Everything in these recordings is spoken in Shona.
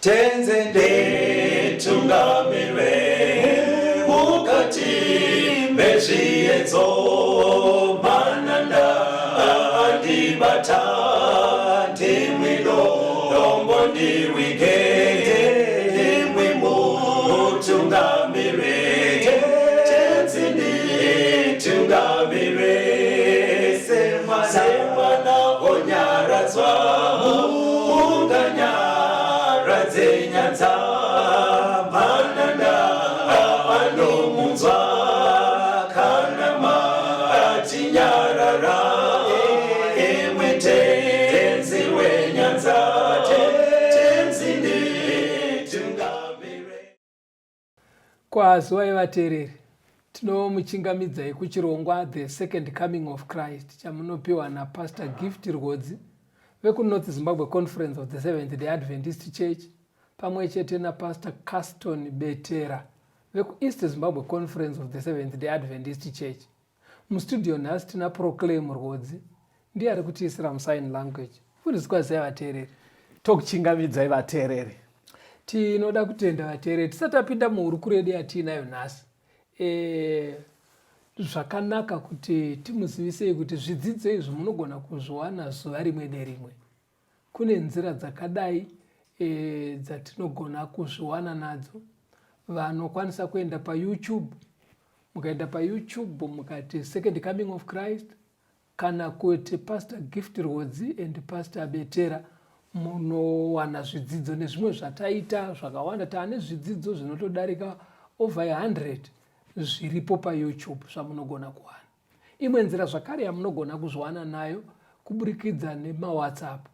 Tenzi nditungamire mukati mezviedzo, mananda andibata, ndimwi dombo ndiwige, ndimwi mutungamire. Tenzi nditungamire, semwana onyaradzwa munganyaradze nyanza, mananda anomunzwa kana matinyarara, imwe Tenzi wenyanza. Tenzi nditungamire. Kwaziwai vateereri, tinomuchingamidzai kuchirongwa The Second Coming of Christ chamunopiwa naPastor Gift Rwodzi vekuNorth Zimbabwe Conference of the Seventh Day Adventist Church, pamwe chete naPastor Caston Betera vekuEast Zimbabwe Conference of the Seventh Day Adventist Church. Mustudio nhasi tina Proclaim Rwodzi, ndiye ari kutiisira musign language. Fundisi, kwazivai vateereri. Tokuchingamidzai vateereri. Tinoda kutenda vateereri. Tisati tapinda muhurukuro yedu yatiinayo nhasi, zvakanaka kuti timuzivisei kuti zvidzidzo izvi munogona kuzviwana zuva rimwe nerimwe. Kune nzira dzakadai dzatinogona kuzviwana nadzo. Vanokwanisa kuenda paYouTube, mukaenda paYouTube mukati Second Coming of Christ kana kuti Pastor Gift Rwodzi and Pastor Betera, munowana zvidzidzo nezvimwe zvataita zvakawanda. Taane zvidzidzo zvinotodarika over 100 zviripo paYouTube zvamunogona kuwana. Imwe nzira zvakare yamunogona kuzviwana nayo kuburikidza nemaWhatsApp.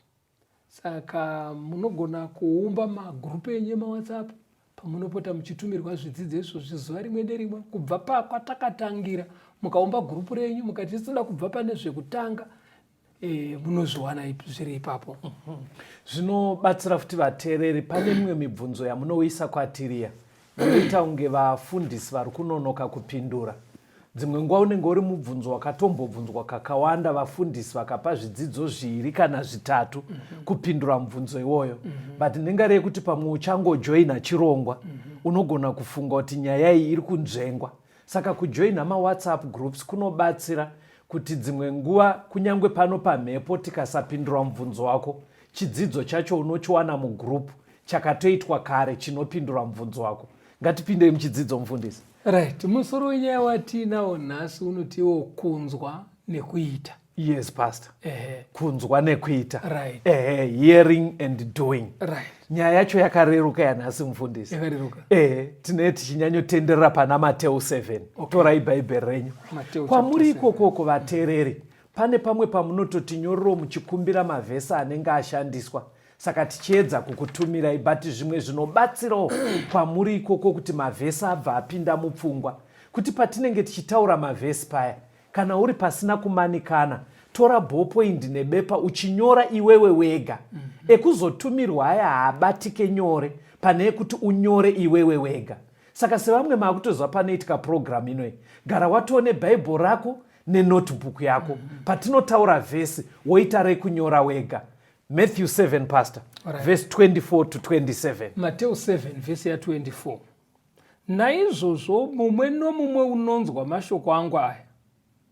Saka munogona kuumba magurupu enyu emaWhatsApp pamunopota muchitumirwa zvidzidzo izvozvi zuva rimwe nerimwe kubva pakwatakatangira. Mukaumba gurupu renyu mukati tinoda kubva pane zvekutanga, munozviwana zviri ipapo. Zvinobatsira futi vateereri, pane mimwe mibvunzo yamunoisa kwatiriya inoita kunge vafundisi vari kunonoka kupindura. Dzimwe nguva unenge uri mubvunzo wakatombobvunzwa kakawanda, vafundisi vakapa zvidzidzo zviviri kana zvitatu kupindura mubvunzo iwoyo. But ndingarei kuti pamwe uchangojoina chirongwa, unogona kufunga kuti nyaya iyi iri kunzvengwa. Saka kujoina maWhatsApp groups kunobatsira kuti dzimwe nguva kunyange pano pamhepo tikasapindura mubvunzo wako, chidzidzo chacho unochiwana mugurupu chakatoitwa kare chinopindura mubvunzo wako. Ngatipindei muchidzidzo, mufundisi. Right, musoro wenyaya watiinawo nhasi unotiwo kunzwa nekuita. Yes, Pastor. Kunzwa nekuita. Right. Ehe, hearing and doing. Nyaya yacho yakareruka yanhasi, mufundisi. Yakareruka. Ehe, tinee tichinyanyotenderera pana Mateu 7. Torai Bhaibheri renyu. Mateo Kwamuri chapter 7. ikokoko vateereri, pane pamwe pamunototinyorero muchikumbira mavhesi anenge ashandiswa, saka tichiedza kukutumirai. But zvimwe zvinobatsirawo kwamuri ikoko kuti mavhesi abva apinda mupfungwa, kuti patinenge tichitaura mavhesi paya, kana uri pasina kumanikana, tora ballpoint nebepa uchinyora iwewe wega. Ekuzotumirwa aya haabatike nyore pane ekuti unyore iwewe wega. Saka sevamwe maakutoziva panoitika purogiramu inoyi, gara watoo nebhaibheri rako nenotebook yako. Patinotaura vhesi, woita rekunyora wega. Matthew 7, Pastor. Verse 24 to 27. Mateo 7 vhesi ya24: Naizvozvo mumwe nomumwe unonzwa mashoko angu aya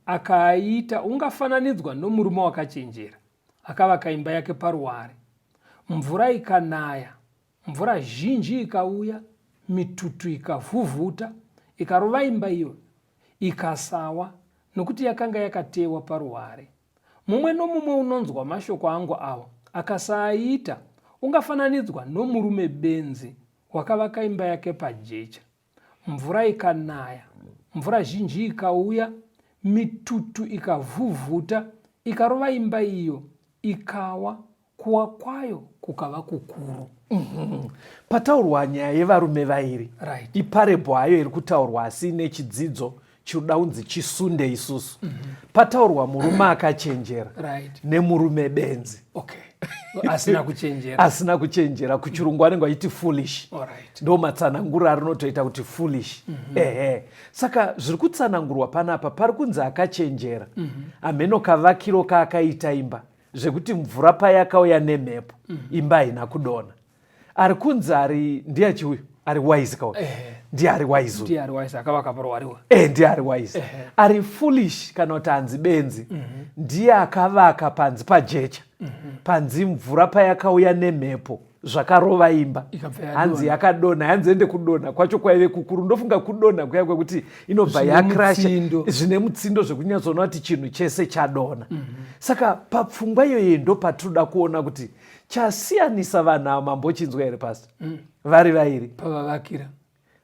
akaaita ungafananidzwa nomurume wakachenjera akavaka imba yake paruware. Mvura ikanaya, mvura zhinji ikauya, mitutu ikavhuvhuta, ikarova imba iyoyo, ikasawa, nokuti yakanga yakatewa paruware. Mumwe nomumwe unonzwa mashoko angu awa akasaaita ungafananidzwa nomurume benzi wakavaka imba yake pajecha. Mvura ikanaya, mvura zhinji ikauya, mitutu ikavhuvhuta, ikarova imba iyo, ikawa, kuwa kwayo kukava kukuru. Pataurwa nyaya yevarume vairi. Iparable hayo iri kutaurwa, asi ine chidzidzo chinoda kunzi chisunde isusu. Pataurwa murume akachenjera nemurume benzi. Okay, asina kuchenjera. Asina kuchenjera. Kuchirungu anenge achiti foolish. Ndo matsananguro arinotoita kuti foolish. Ehe, saka zviri kutsanangurwa panapa, pari kunzi akachenjera hameno kavakiro kaakaita imba zvekuti mvura payakauya nemhepo, imba haina kudonha. Ari kunzi ari ndiye achiuyu ari wise kauyu. Ndiye ari wise uyu. Ndiye ari wise akavaka parwariwa. Eh, ndiye ari wise. Ari foolish kana kuti hanzi benzi. Ndiye akavaka panzi pajecha. Panzi mvura payakauya nemhepo zvakarova imba. Hanzi yakadonha, hanzi ende kudonha kwacho kwaive kukuru. Ndofunga kudonha kuya kwekuti inobva yakrasha zvine mutsindo zvekunyatsoona kuti chinhu chese chadonha. Saka papfungwa iyoyi ndopatinoda kuona kuti chasiyanisa vanhu ava mambochinzwa here pastor? Vari vairi pavavakira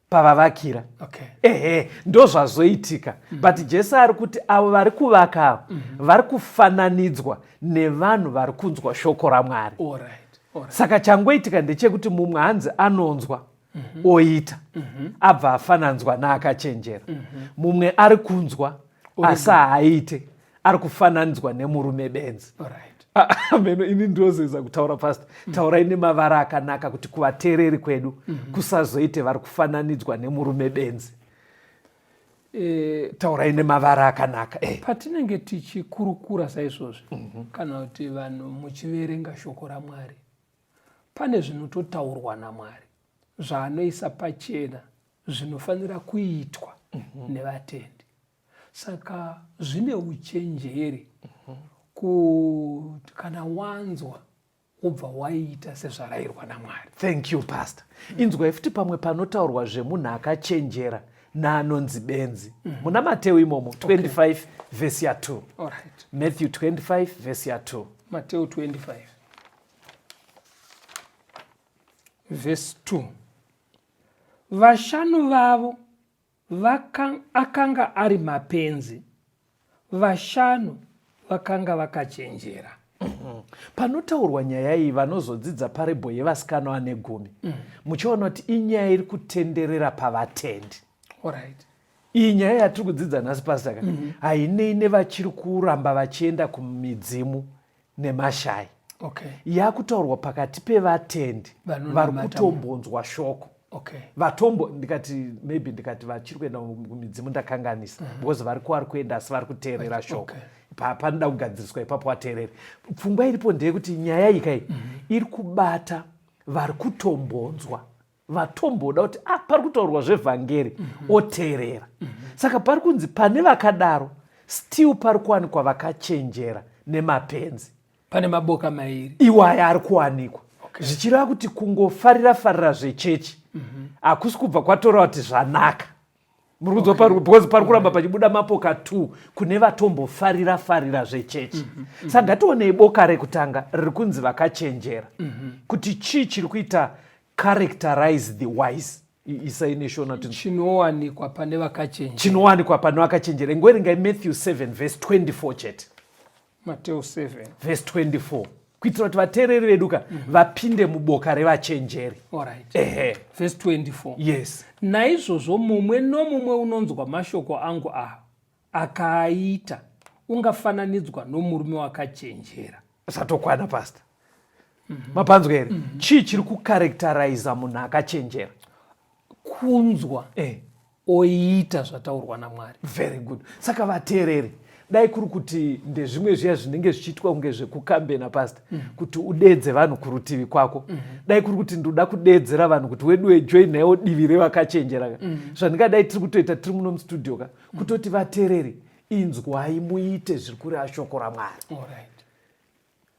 pavavakira. Okay. Ehe, ndozvazoitika. But Jesu ari kuti avo vari kuvaka ava vari kufananidzwa nevanhu vari kunzwa shoko raMwari. All right. All right. Saka changoitika ndechekuti mumwe hanzi anonzwa oita, abva afananzwa naakachenjera. Mumwe ari kunzwa asi haaite, ari kufananidzwa nemurume benzi. All right. Ameno, ini ndozeza kutaura pastor. Taurai nemavara akanaka kuti kuvateereri kwedu kusazoite vari kufananidzwa nemurume benzi. Taurai nemavara akanaka. Patinenge tichikurukura saizvozvi, kana kuti vanhu muchiverenga shoko raMwari, pane zvinototaurwa naMwari zvaanoisa pachena zvinofanira kuitwa nevatendi. Saka zvine uchenjeri kuti kana wanzwa wobva waita sezvarayirwa naMwari. Thank you pastor. Inzwai futi pamwe panotaurwa zvemunhu akachenjera naanonzi benzi. Muna Mateo imomo 25 verse ya 2. All right. Matthew 25 verse ya 2. Mateo 25 verse 2. Vashanu vavo akanga ari mapenzi, vashanu vakanga vakachenjera. Panotaurwa nyaya iyi vanozodzidza parable yevasikana vane gumi. Muchiona kuti inyaya iri kutenderera pavatendi. All right. Iyi nyaya yatiri kudzidza nhasi pastor ka, hainei nevachiri kuramba vachienda kumidzimu nemashai. Okay. Yakutaurwa pakati pevatendi Vanonamata vari kutombonzwa shoko. Okay. Vatombo, ndikati maybe ndikati vachiri kuenda kumidzimu ndakanganisa. Because vari kwavari kuenda asi vari kuteerera shoko. Okay. Panoda kugadziriswa ipapo vateerere. Pfungwa iripo ndeyekuti nyaya iyi kai iri kubata vari kutombonzwa, vatomboda kuti pari kutaurwa zvevhangeri, oteerera. Saka pari kunzi pane vakadaro still pari kuwanikwa vakachenjera nemapenzi. Pane maboka mairi iwaya ari kuwanikwa. Zvichireva kuti kungofarira farira zvechechi hakusi kubva kwatora kuti zvanaka. Muri kunzwa pari, because pari kuramba pachibuda mapoka 2 kune vatombofarira farira zvechechi. Saka ngationei boka rekutanga riri kunzi vakachenjera. Kuti chii chiri kuita characterize the wise. Isai neshona kuti chinowanikwa pane vakachenjera. Chinowanikwa pane vakachenjera. Ingoverengai Matthew 7 verse 24 chete. Matthew 7 verse 24. Kuitira kuti vateereri vedu ka vapinde muboka revachenjeri. All right. Ehe. Verse 24. Yes. Naizvozvo mumwe nomumwe unonzwa mashoko angu aya akaaita ungafananidzwa nomurume wakachenjera. Zvatokwana pastor. Mapanzwa here? Chii chiri kukarakteriza munhu akachenjera? Kunzwa. Oita zvataurwa naMwari. Very good. Saka vateereri, dai kuri kuti ndezvimwe zviya zvinenge zvichiitwa kunge zvekukambena pastor, kuti udeedze vanhu kurutivi kwako. Dai kuri kuti ndoda kudeedzera vanhu kuti wedu join naiwo divi revakachenjera ka. Zvandingadai tiri kutoita tiri muno mustudio ka, kutoti vateereri inzwai muite zviri kureva shoko raMwari. All right.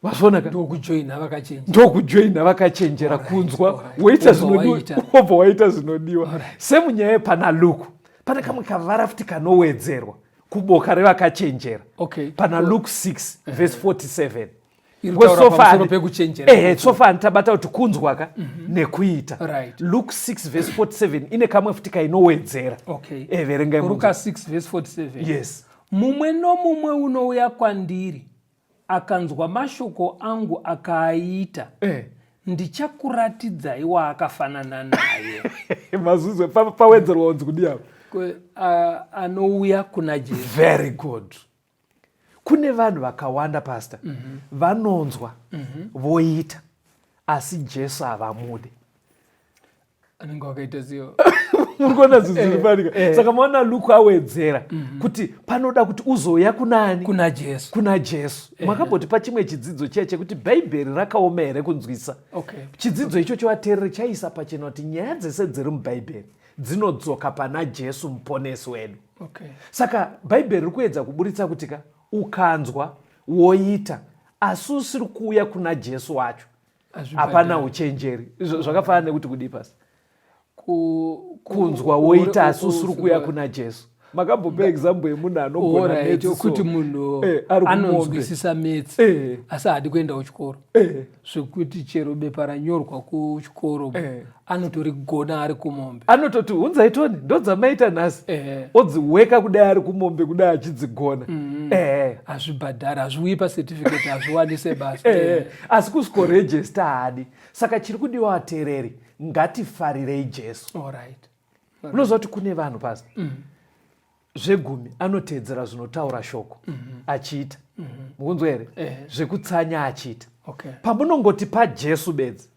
Vazviona ka? Ndokujoina vakachenjera. Ndokujoina vakachenjera, All right, kunzwa, all right. woita Wobva zvinodiwa, waita. wobva waita zvinodiwa. All right. Semunyaya yepana Luke, pane kamwe kavara futi kanowedzerwa kuboka revakachenjera. Okay. Pana Luke 6 verse 47. Iri Because kutaura so far pamusoro pekuchenjera. So far nditabata kuti kunzwa ka nekuita. Right. Luke 6 verse 47 ine kamwe futi kainowedzera. Okay. Verengai Luka munzwe. 6 verse 47. Yes. Mumwe nomumwe unouya kwandiri akanzwa mashoko angu akaaita, ndichakuratidzai waakafanana naye. Mazuzwe, pawedzerwa unzi kudii apa? Anouya kuna Jesu. Very good. Kune vanhu vakawanda pastor, vanonzwa, voita, asi Jesu havamudi. Anenge wakaita ziyo. Muri kuona zvinhu zviri fanika. Saka maona Luke awedzera kuti panoda kuti uzouya kunani? Kuna Jesu. Kuna Jesu. Makambotipa chimwe chidzidzo chiya chekuti Bhaibheri rakaoma here kunzwisa. Chidzidzo ichocho vateereri chaisa pachena kuti nyaya dzese dziri muBhaibheri dzinodzoka pana Jesu muponesi wedu. Saka Bhaibheri riri kuedza kuburitsa kuti ka ukanzwa woita asi usiri kuuya kuna Jesu wacho hapana uchenjeri. Zvakafanana nekuti kudii pasi? Kunzwa woita asi usiri kuuya kuna Jesu. Makambopa example yemunhu anogona maths kuti munhu anonzwisisa maths asi haadi kuenda kuchikoro, zvekuti chero bepa ranyorwa kuchikoro anotorigona ari kumombe. Anototi hunzai toni ndodzamaita nhasi, odziweka kudai ari kumombe kudai achidzigona. Hazvibhadhari, hazviuyi pacertificate, hazviwanise basa. Asi kusikoregista haadi. Saka chiri kudiwa vateereri, ngatifarirei Jesu. Unoziva kuti kune vanhu pasi zvegumi anoteedzera zvinotaura shoko achiita. Mukunzwa here? Zvekutsanya achiita. Pamunongoti paJesu bedzi,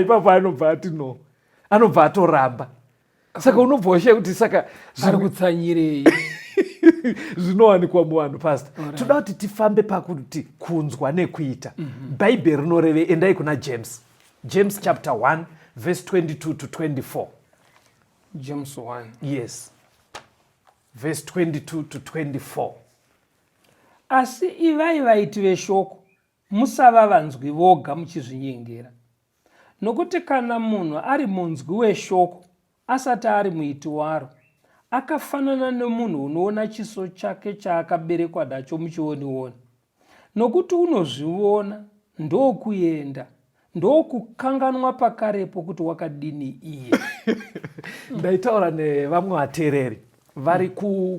ipapo anobva ati no, anobva atoramba. Saka unobva washaya kuti saka ari kutsanyirei? Zvinowanikwa muvanhu pastor. Toda kuti tifambe pakuti kunzwa nekuita. Bhaibheri rinoreve, endai kuna James. James chapter 1 verse 22 to 24. James 1. Yes. Verse 22 to 24. Asi ivai vaiti veshoko, musava vanzwi voga muchizvinyengera. Nokuti kana munhu ari munzwi weshoko asati ari muiti waro, akafanana nomunhu unoona chiso chake chaakaberekwa nacho muchionioni. Nokuti unozvivona ndokuenda, ndokukanganwa pakarepo kuti wakadini iye. Ndaitaura nevamwe vateereri vari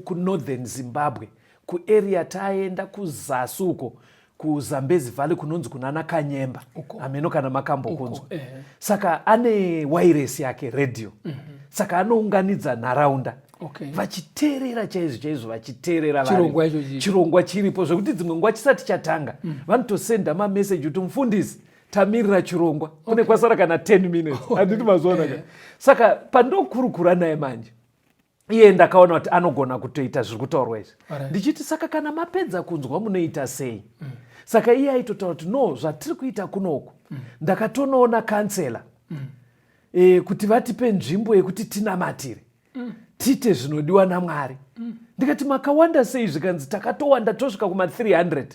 kunorthern Zimbabwe, kuarea taenda kuzasi uko kuZambezi Valley kunonzi kunana Kanyemba, hameno kana makambokunzwa. Saka ane wairesi yake radio, saka anounganidza nharaunda vachiteerera chaizvo chaizvo, vachiteerera chirongwa chiripo, zvekuti dzimwe nguva chisati chatanga vanotosenda mameseji kuti mufundisi, tamirira chirongwa, kune kwasara kana 10 minutes, handiti mazuva anaka? Saka pandokurukura naye manje, iye ndakaona kuti anogona kutoita zviri kutaurwa izvi. Ndichiti, saka kana mapedza kunzwa munoita sei? Saka iye aitotaura kuti no, zvatiri kuita kunoku, ndakatonoona kansela kuti vatipe nzvimbo yekuti tinamatire, tiite zvinodiwa naMwari. Ndikati, makawanda sei? Zvikanzi, takatowanda, tosvika kuma300.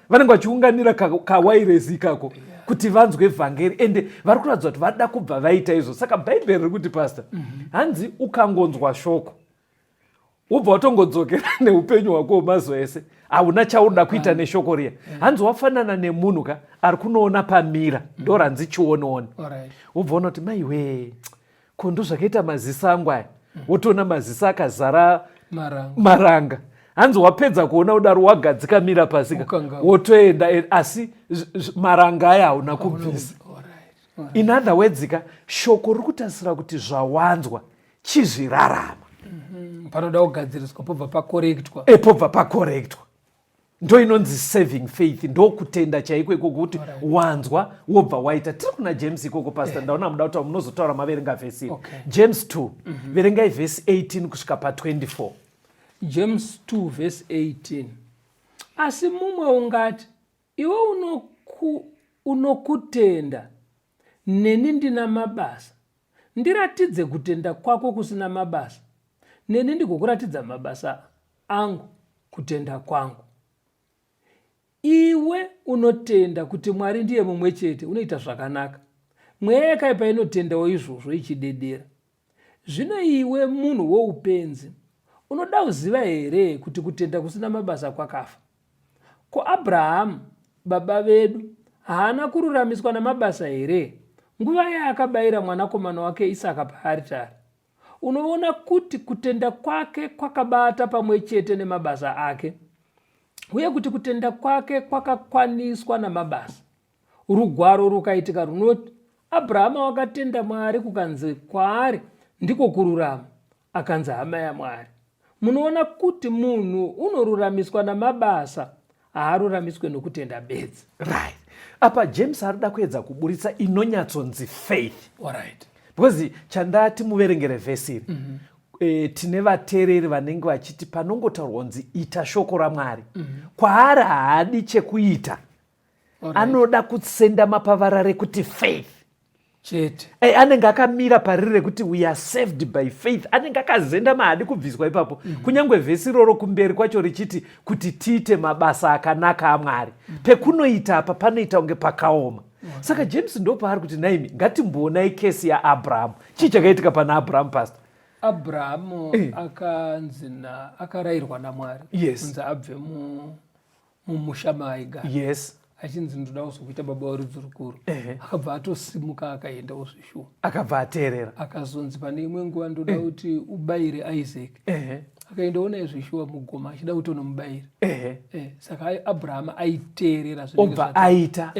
Vanenge vachiunganira kawairesi ikako kuti vanzwe vhangeri, ende vari kuratidza kuti vada kubva vaita izvo. Saka Bhaibheri riri kuti, pastor, hanzi ukangonzwa shoko wobva watongodzokera neupenyu hwako hwemazuva ese, hauna chaunoda kuita neshoko riya, hanzi wafanana nemunhu ka ari kunoona pamira, ndo ranzi chionoona, wobva ona kuti maiwe, ko ndozvakaita maziso angu aya, wotoona maziso akazara maranga. Maranga. Hanzi wapedza kuona kudaro, wagadzika mira pasika, wotoenda, asi maranga aya hauna kubvisa. In other words ka, shoko riri kutarisira kuti zvawanzwa chizvirarama. Panoda kugadziriswa pobva pakorektwa. Pobva pakorektwa. Ndo inonzi saving faith, ndo kutenda chaiko ikoko kuti wanzwa wobva waita. Tiri kuna James ikoko, pastor. Ndaona muda kutaura, munozotaura maverenga vhesi iri. James 2, verengai vhesi 18 kusvika pa24. James 2 verse 18. Asi mumwe ungati, iwe unokutenda, neni ndina mabasa. Ndiratidze kutenda kwako kusina mabasa, neni ndigokuratidza mabasa angu kutenda kwangu. Iwe unotenda kuti Mwari ndiye mumwe chete, unoita zvakanaka. Mweya yakaipa inotendawo izvozvo ichidedera. Zvino iwe munhu woupenzi, unoda kuziva here kuti kutenda kusina mabasa kwakafa? Ko Abrahamu baba vedu haana kururamiswa namabasa here nguva yaakabayira mwanakomana wake Isaka paaritari? Unoona kuti kutenda kwake kwakabata pamwe chete nemabasa ake, uye kuti kutenda kwake kwakakwaniswa namabasa. Rugwaro rukaitika runoti, Abrahama wakatenda Mwari kukanzi kwaari ndiko kururama, akanzi hama yaMwari. Munoona kuti munhu unoruramiswa namabasa, haaruramiswe nokutenda bedzi. Right, apa James arikuda kuedza kuburitsa inonyatsonzi faith. Because chandati muverengere vhesi iri, tine vateereri vanenge vachiti panongotaurwa kunzi ita shoko raMwari, kwaari haadi chekuita. Anoda kusenda mapavara rekuti faith chete. Anenge akamira pariri rekuti we are saved by faith. Anenge akazenda mahadi kubviswa ipapo. Kunyange vhesi iroro kumberi kwacho richiti kuti tiite mabasa akanaka aMwari, pekunoita apa panoita kunge pakaoma. Saka James ndo paari kuti, naimi ngatimboonai kesi yaAbrahamu. Chii chakaitika pana Abrahamu, pastor? Abrahamu akanzi akarayirwa naMwari kunzi abve mumusha maaigara, achinzi, "Ndoda kuzokuita baba werudzi rukuru." Akabva atosimuka akaendawo zvishuwa. Akabva ateerera. Akazonzi pane imwe nguva, "Ndoda kuti ubayire Isaac." Akaendawo naizvishuwa mugoma achida kutonomubayira. Saka Abrahama aiteerera zvinenge Obva aita.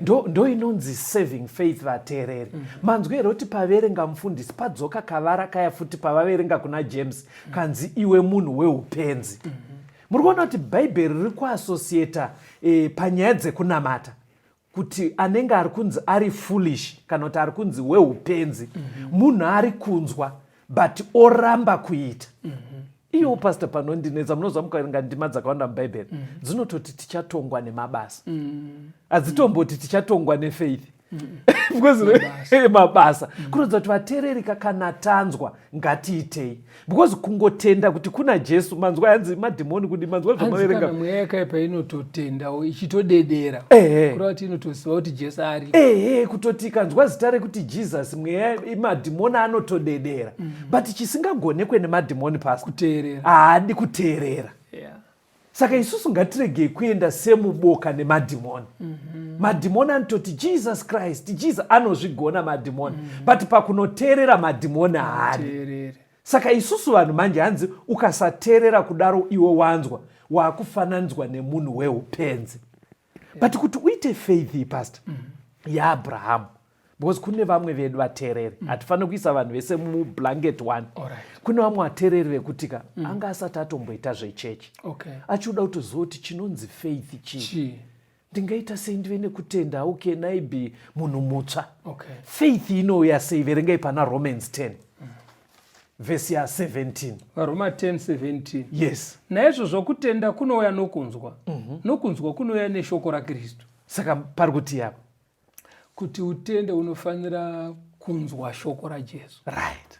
Ndo inonzi saving faith, vateereri. Manzwi here kuti paverenga mufundisi padzoka kavara kaya futi pavaverenga kuna James, kanzi, "Iwe munhu weupenzi"? Muri kuona kuti Bhaibheri riri kuassociata panyaya dzekunamata kuti anenge ari kunzi ari foolish kana kuti ari kunzi weupenzi munhu ari kunzwa but oramba kuita. Iwo pastor, panondinetsa, munoziva, mukaverenga ndima dzakawanda muBhaibheri dzinototi tichatongwa nemabasa, hadzitomboti tichatongwa nefaith, because mabasa kuratidza kuti vateererika, kana tanzwa ngatiitei, because kungotenda kuti kuna Jesu, manzwa yanzi madhimoni kudi, manzwa Hanzi zvamaverenga. kana mweya yakaipa inototendawo ichitodedera, kureva kuti inotoziva kuti Jesu ari. Ehe, kutoti ikanzwa zita rekuti Jesus, mweya madhimoni anotodedera. But chisingagonekwe nemadhimoni, pastor, Kuteerera. haadi kuteerera. Saka isusu ngatiregei kuenda semuboka nemadhimoni. Madhimoni anototi, "Jesus Christ, Jesus," anozvigona madhimoni, but pakunoteerera madhimoni haadi. Teerere. Saka isusu vanhu manje, hanzi ukasateerera kudaro iwe wanzwa, waakufananidzwa nemunhu weupenzi. But kuti uite faith, pastor, yaAbrahamu, because kune vamwe vedu vateereri, hatifaniri kuisa vanhu vese mublanket one. Kune vamwe vateereri vekuti ka anga asati atomboita zvechechi, achiuda kutoziva kuti chinonzi faith chii. Chii? Ndingaita sei ndive nekutenda? How can I be munhu mutsva? Faith inouya sei? Verengai pana Romans 10 vhesi ya17. VaRoma 10:17. Yes. Naizvozvo kutenda kunouya nokunzwa, nokunzwa kunouya neshoko raKristu. Saka pari kuti yapa Kuti utende unofanira kunzwa shoko raJesu.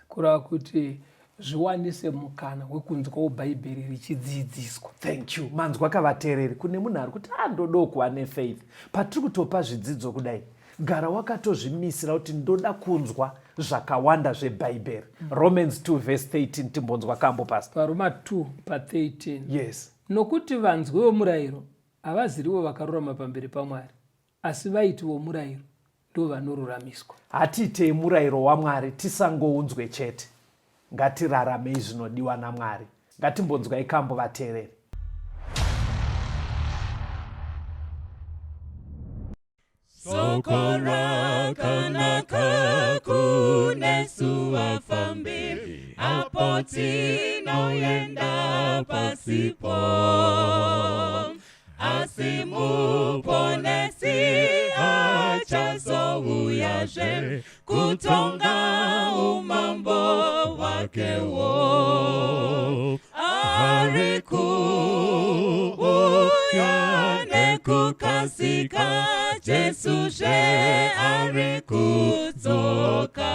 Kureva kuti zviwanise mukana wekunzwawo Bhaibheri richidzidziswa. Thank you. Manzwa kavateereri, kune munhu ari kuti andodawo kuva nefaith, patiri kutopa zvidzidzo kudai, gara wakatozvimisira kuti ndoda kunzwa zvakawanda zveBhaibheri. Romans 2 verse 13, timbonzwa kambo, pastor. VaRoma 2 pa13. Yes. Nokuti vanzwi vomurayiro havazirivo vakarurama pamberi paMwari, asi vaiti vomurayiro ndo vanoruramiswa. Hatiitei murayiro waMwari, tisangounzwe chete. Ngatiraramei zvinodiwa naMwari. Ngatimbonzwai kambo, vateereri. Soko rakanaka kunesu vafambi apo tinoenda pasipo, asi Muponesi achazouyazve kutonga umambo hwakewo. Ari kuuya nekukasika, Jesu zve ari kudzoka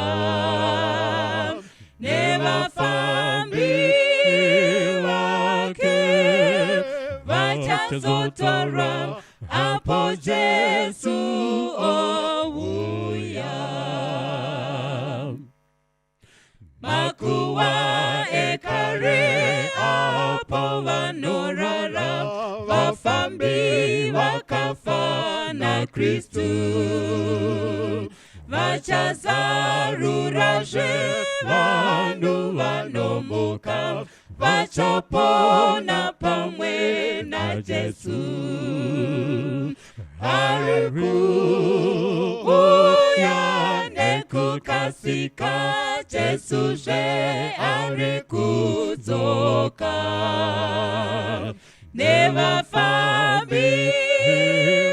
nevafambi vake vachazotorwa apo Jesu ouya. Makuva ekare apo vanorara vafambi vakafa naKristu, vachazarurazve vanhu vanomuka vachapona pamwe naJesu. Ari kuuya nekukasika, Jesu zve ari kudzoka nevafambi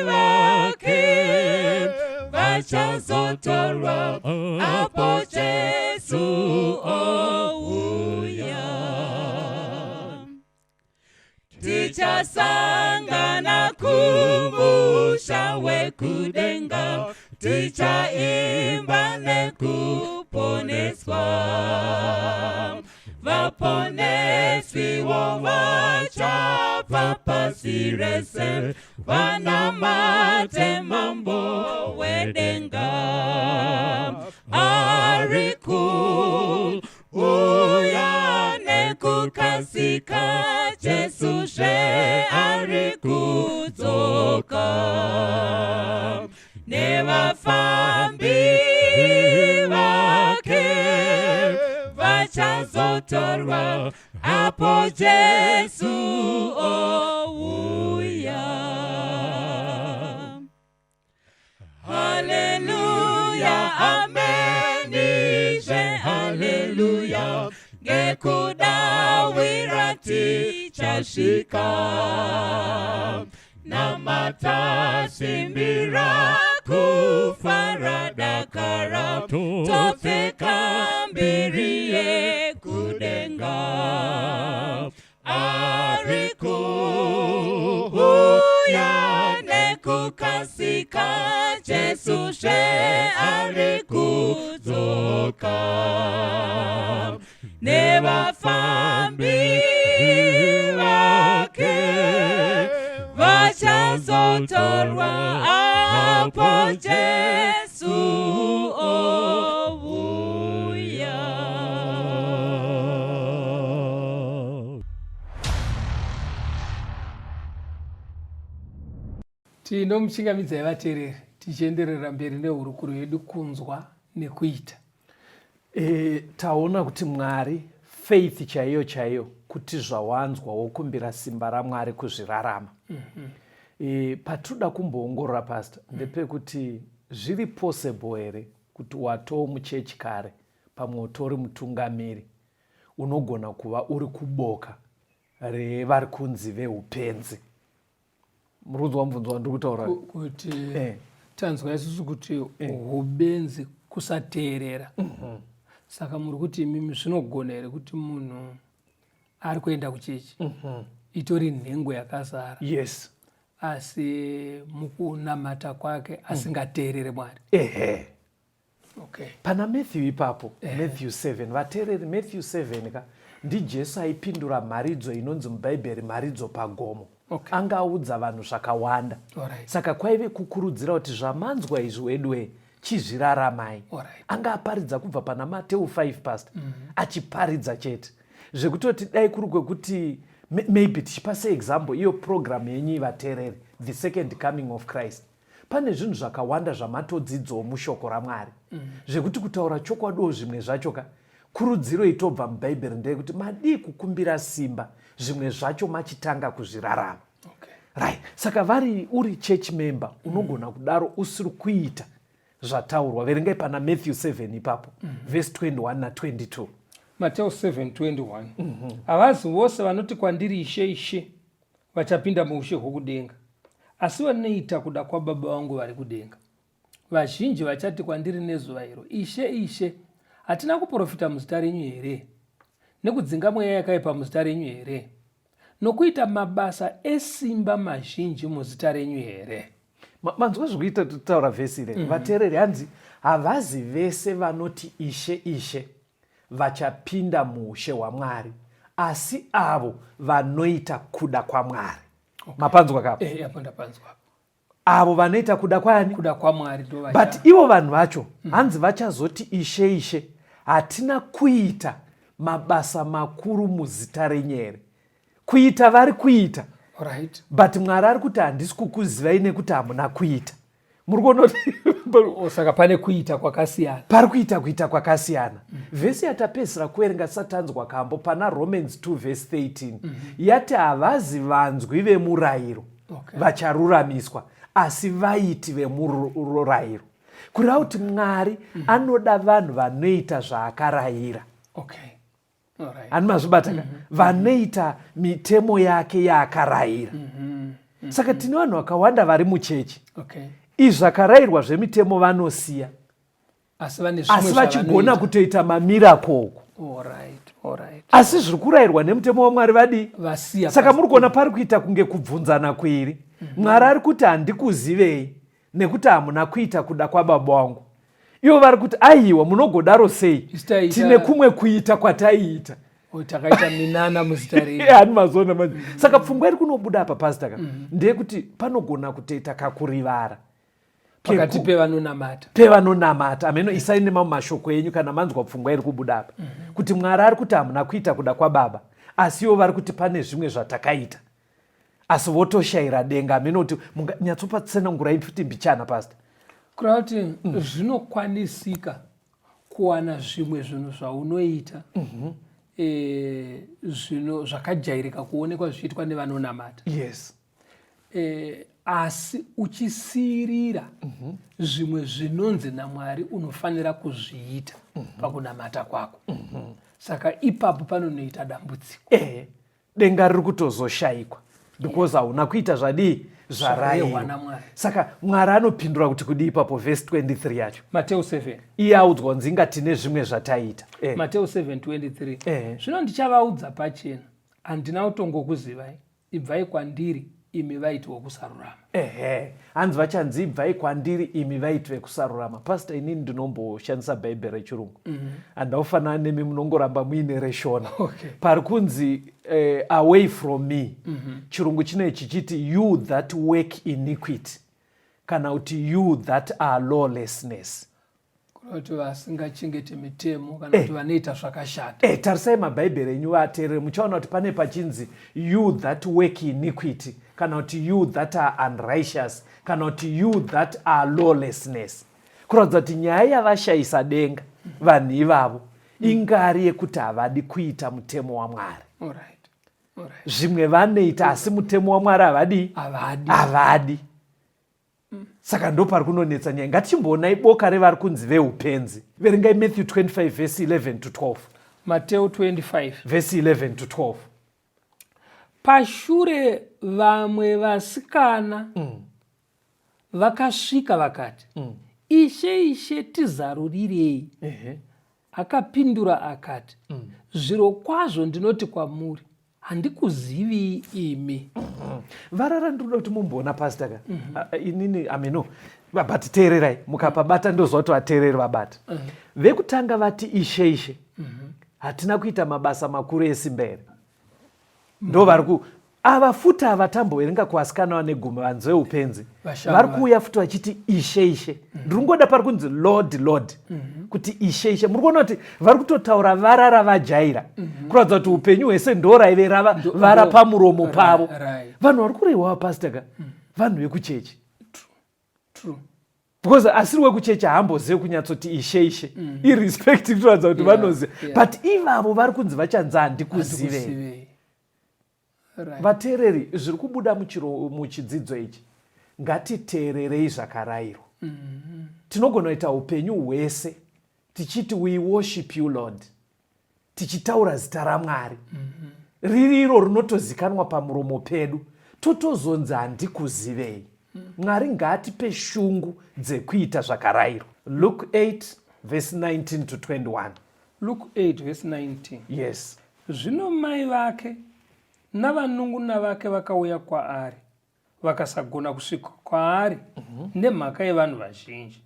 vake. Vachazotorwa apo Jesu ouya. Tichasangana kumusha wekudenga, tichaimba nekuponeswa. Vaponeswiwo vachabva pasi rese, vanamate Mambo wedenga. Ari kuuya nekukasika, Jesu zve ari kudzoka. Nevafambi vake vachazotorwa apo Jesu ouya. Haleluya, amenizve, haleluya, ngekudawira tichasvika. Namata, simbira, kufara, dakara, topfeka mbiri yekudenga. Ari kuuya nekukasika, Jesu zve ari kudzoka. Nevafambi vake vachazotorwa apo Jesu ouya. Tinomuchingamidzai vateereri tichienderera mberi nehurukuro yedu kunzwa nekuita. Taona kuti Mwari faith chaiyo chaiyo kuti zvawanzwa wokumbira simba raMwari kuzvirarama. Patinoda kumboongorora, pastor, ndepekuti zviri possible here kuti watoo muchechi kare, pamwe utori mutungamiri, unogona kuva uri kuboka revari kunzi veupenzi? Muri kunzwa mubvunzo wandiri kutaura? Kuti tanzwa isusu kuti hubenzi kusateerera. Saka muri kuti imimi zvinogona here kuti munhu ari kuenda kuchechi, itori nhengo yakazara, Yes. asi mukunamata kwake asingateerere Mwari? Ehe. Okay. Pana Matthew ipapo, Matthew 7, vateereri, Matthew 7 ka ndiJesu aipindura mharidzo inonzi muBhaibheri mharidzo pagomo. Anga audza vanhu zvakawanda. Saka kwaive kukurudzira kuti zvamanzwa izvi weduwe chizviraramai. Anga aparidza kubva pana Mateu 5 past, achiparidza chete zvekutoti dai kuri kwekuti maybe tichipa seexample iyo program yenyu vateereri, The Second Coming of Christ, pane zvinhu zvakawanda zvamatodzidzawo mushoko raMwari, zvekuti kutaura chokwadiwo zvimwe zvacho ka kurudziro itobva muBhaibheri ndeyekuti madii kukumbira simba zvimwe zvacho machitanga kuzvirarama. Right, saka vari uri church member unogona kudaro usiri kuita zvataurwa. Verengai pana Matthew 7 ipapo, verse 21 na22. Mateo 7:21. Havazi vose vanoti kwandiri, "Ishe, Ishe," vachapinda muushe hwokudenga, asi vanoita kuda kwaBaba vangu vari kudenga. Vazhinji vachati kwandiri nezuva iro, "Ishe, Ishe, hatina kuprofita muzita renyu here, nekudzinga mweya yakaipa muzita renyu here, nokuita mabasa esimba mazhinji muzita renyu here?" Manzwa zvikuita taura vhesi ire, vateereri? Hanzi havazi vese vanoti, "Ishe, Ishe," vachapinda muushe hwaMwari, asi avo vanoita kuda kwaMwari. Mapanzwa kapo? Apo ndapanzwa. Avo vanoita kuda kwani? Kuda kwaMwari. But ivo vanhu vacho, hanzi vachazoti, "Ishe, Ishe, hatina kuita mabasa makuru muzita renyu here?" Kuita vari kuita, but Mwari ari kuti handisi kukuzivai nekuti hamuna kuita. Muri kuona kuti Oh, saka pane kuita kwakasiyana. Pari kuita kwakasiyana. Vhesi yatapedzisira kuverenga satanzwa kambo pana Romans 2 vhesi 13 yati havazi vanzwi vemurayiro vacharuramiswa, asi vaiti vemurayiro, kureva kuti Mwari anoda vanhu vanoita zvaakarayira. Hani mazvibata ka? Vanoita mitemo yake yaakarayira. Saka tine vanhu vakawanda vari muchechi. Izvakarayirwa zvemitemo vanosiya, asi vane zvimwe asi vachigona zvavanoita. kutoita mamirako uku. Alright, alright. Asi zviri kurayirwa nemutemo waMwari vadii? Vasiya Saka pasi. muri kuona pari kuita kunge kubvunzana kuiri. Mwari ari kuti handikuzivei nekuti hamuna kuita kuda kwababa wangu. Ivo vari kuti aiwa, munogodaro sei? Isu taiita- Tine kumwe kuita kwataiita. Oh, takaita minana muzita renyu. Hani mazoona manje. Saka pfungwa iri kunobuda apa, pastor, ka ndeyekuti panogona kutoita kakurivara pakati pevanonamata. Pevanonamata. Ameno, isai nemamwe mashoko enyu kana manzwa pfungwa iri kubuda apa, kuti Mwari ari kuti hamuna kuita kuda kwababa, asi ivo vari kuti pane zvimwe zvatakaita, asi votoshayira denga. Ameno kuti nyatsopa-tsanangurai futi mbichana, pastor. Kureva kuti zvinokwanisika kuwana zvimwe zvinhu zvaunoita zvino zvakajairika kuonekwa zvichiitwa nevanonamata, asi uchisiyirira zvimwe zvinonzi naMwari unofanira kuzviita pakunamata kwako. Saka ipapo panonoita dambudziko. Ehe, denga riri kutozoshayikwa because hauna kuita zvadii? Zvarehwa Zvarayirwa naMwari. Saka Mwari anopindura kuti kudii ipapo? Vhesi 23 yacho. Mateo 7. Iye audzwa kunzi inga tine zvimwe zvataita. Mateo 7:23. Zvino ndichavaudza pachena, handina kutongokuzivai, ibvai kwandiri, imi vaiti vokusarurama. Ehe, hanzi vachanzi ibvai kwandiri, imi vaiti vekusarurama. Pastor, inini ndinomboshandisa Bhaibheri rechirungu, handaufanana nemi munongoramba muine reShona. Pari kunzi "away from me", chirungu chine chichiti "you that work iniquity" kana kuti "you that are lawlessness". Kureva kuti vasingachengete mitemo kana kuti vanoita zvakashata. Tarisai mabhaibheri enyu, vateerere, muchaona kuti pane pachinzi "you that work iniquity" kana kuti "you that are unrighteous" kana kuti "you that are lawlessness", kuratidza kuti nyaya yavashayisa denga vanhu ivavo ingari yekuti havadi kuita mutemo waMwari. Zvimwe vanoita, asi mutemo waMwari havadi. Havadi. Havadi. Saka ndo pari kunonetsa nyaya. Ngatichimboonai boka revari kunzi veupenzi. Verengai Matthew 25 vhesi 11 to 12. Mateo 25. Vhesi 11 to 12. Pashure vamwe vasikana vakasvika vakati, "Ishe, Ishe, tizarurirei." Akapindura akati, "Zviro kwazvo ndinoti kwamuri, handikuzivii imi." Varara ndinoda kuti mumboona, pastor, ka. Ah, inini ameno, but teererai, mukapabata ndoziva kuti vateereri vabata. Vekutanga vati, "Ishe, Ishe, hatina kuita mabasa makuru esimba here?" Ndo vari ku ava futi ava tamboverenga kuvasikana vane gumi, vanzi veupenzi. Vashanu. Vari kuuya futi vachiti, "Ishe, Ishe." Ndiri kungoda pari kunzi "Lord, Lord", kuti "Ishe, Ishe". Muri kuona kuti vari kutotaura vara ravajaira, kuratidza kuti upenyu hwese ndo raive rava vara pamuromo pavo. Vanhu vari kurehwa, pastor, ka vanhu vekuchechi. Because asiri wekuchechi haambozivi kunyatsoti "Ishe, Ishe", irrespective, kuratidza kuti vanoziva. But ivavo vari kunzi vachanzi handikuzivei. Handikuzivei. Vateereri, zviri kubuda muchidzidzo ichi, ngatiteererei zvakarayirwa. Tinogona kuita upenyu hwese tichiti, "We worship you, Lord," tichitaura zita raMwari riri iro rinotozikanwa pamuromo pedu, totozonzi handikuzivei. Mwari ngaatipe shungu dzekuita zvakarayirwa. Luke 8 verse 19 to 21. Luke 8 verse 19. Yes. Zvino mai vake navanun'una vake vakauya kwaari, vakasagona kusvika kwaari nemhaka yevanhu vazhinji.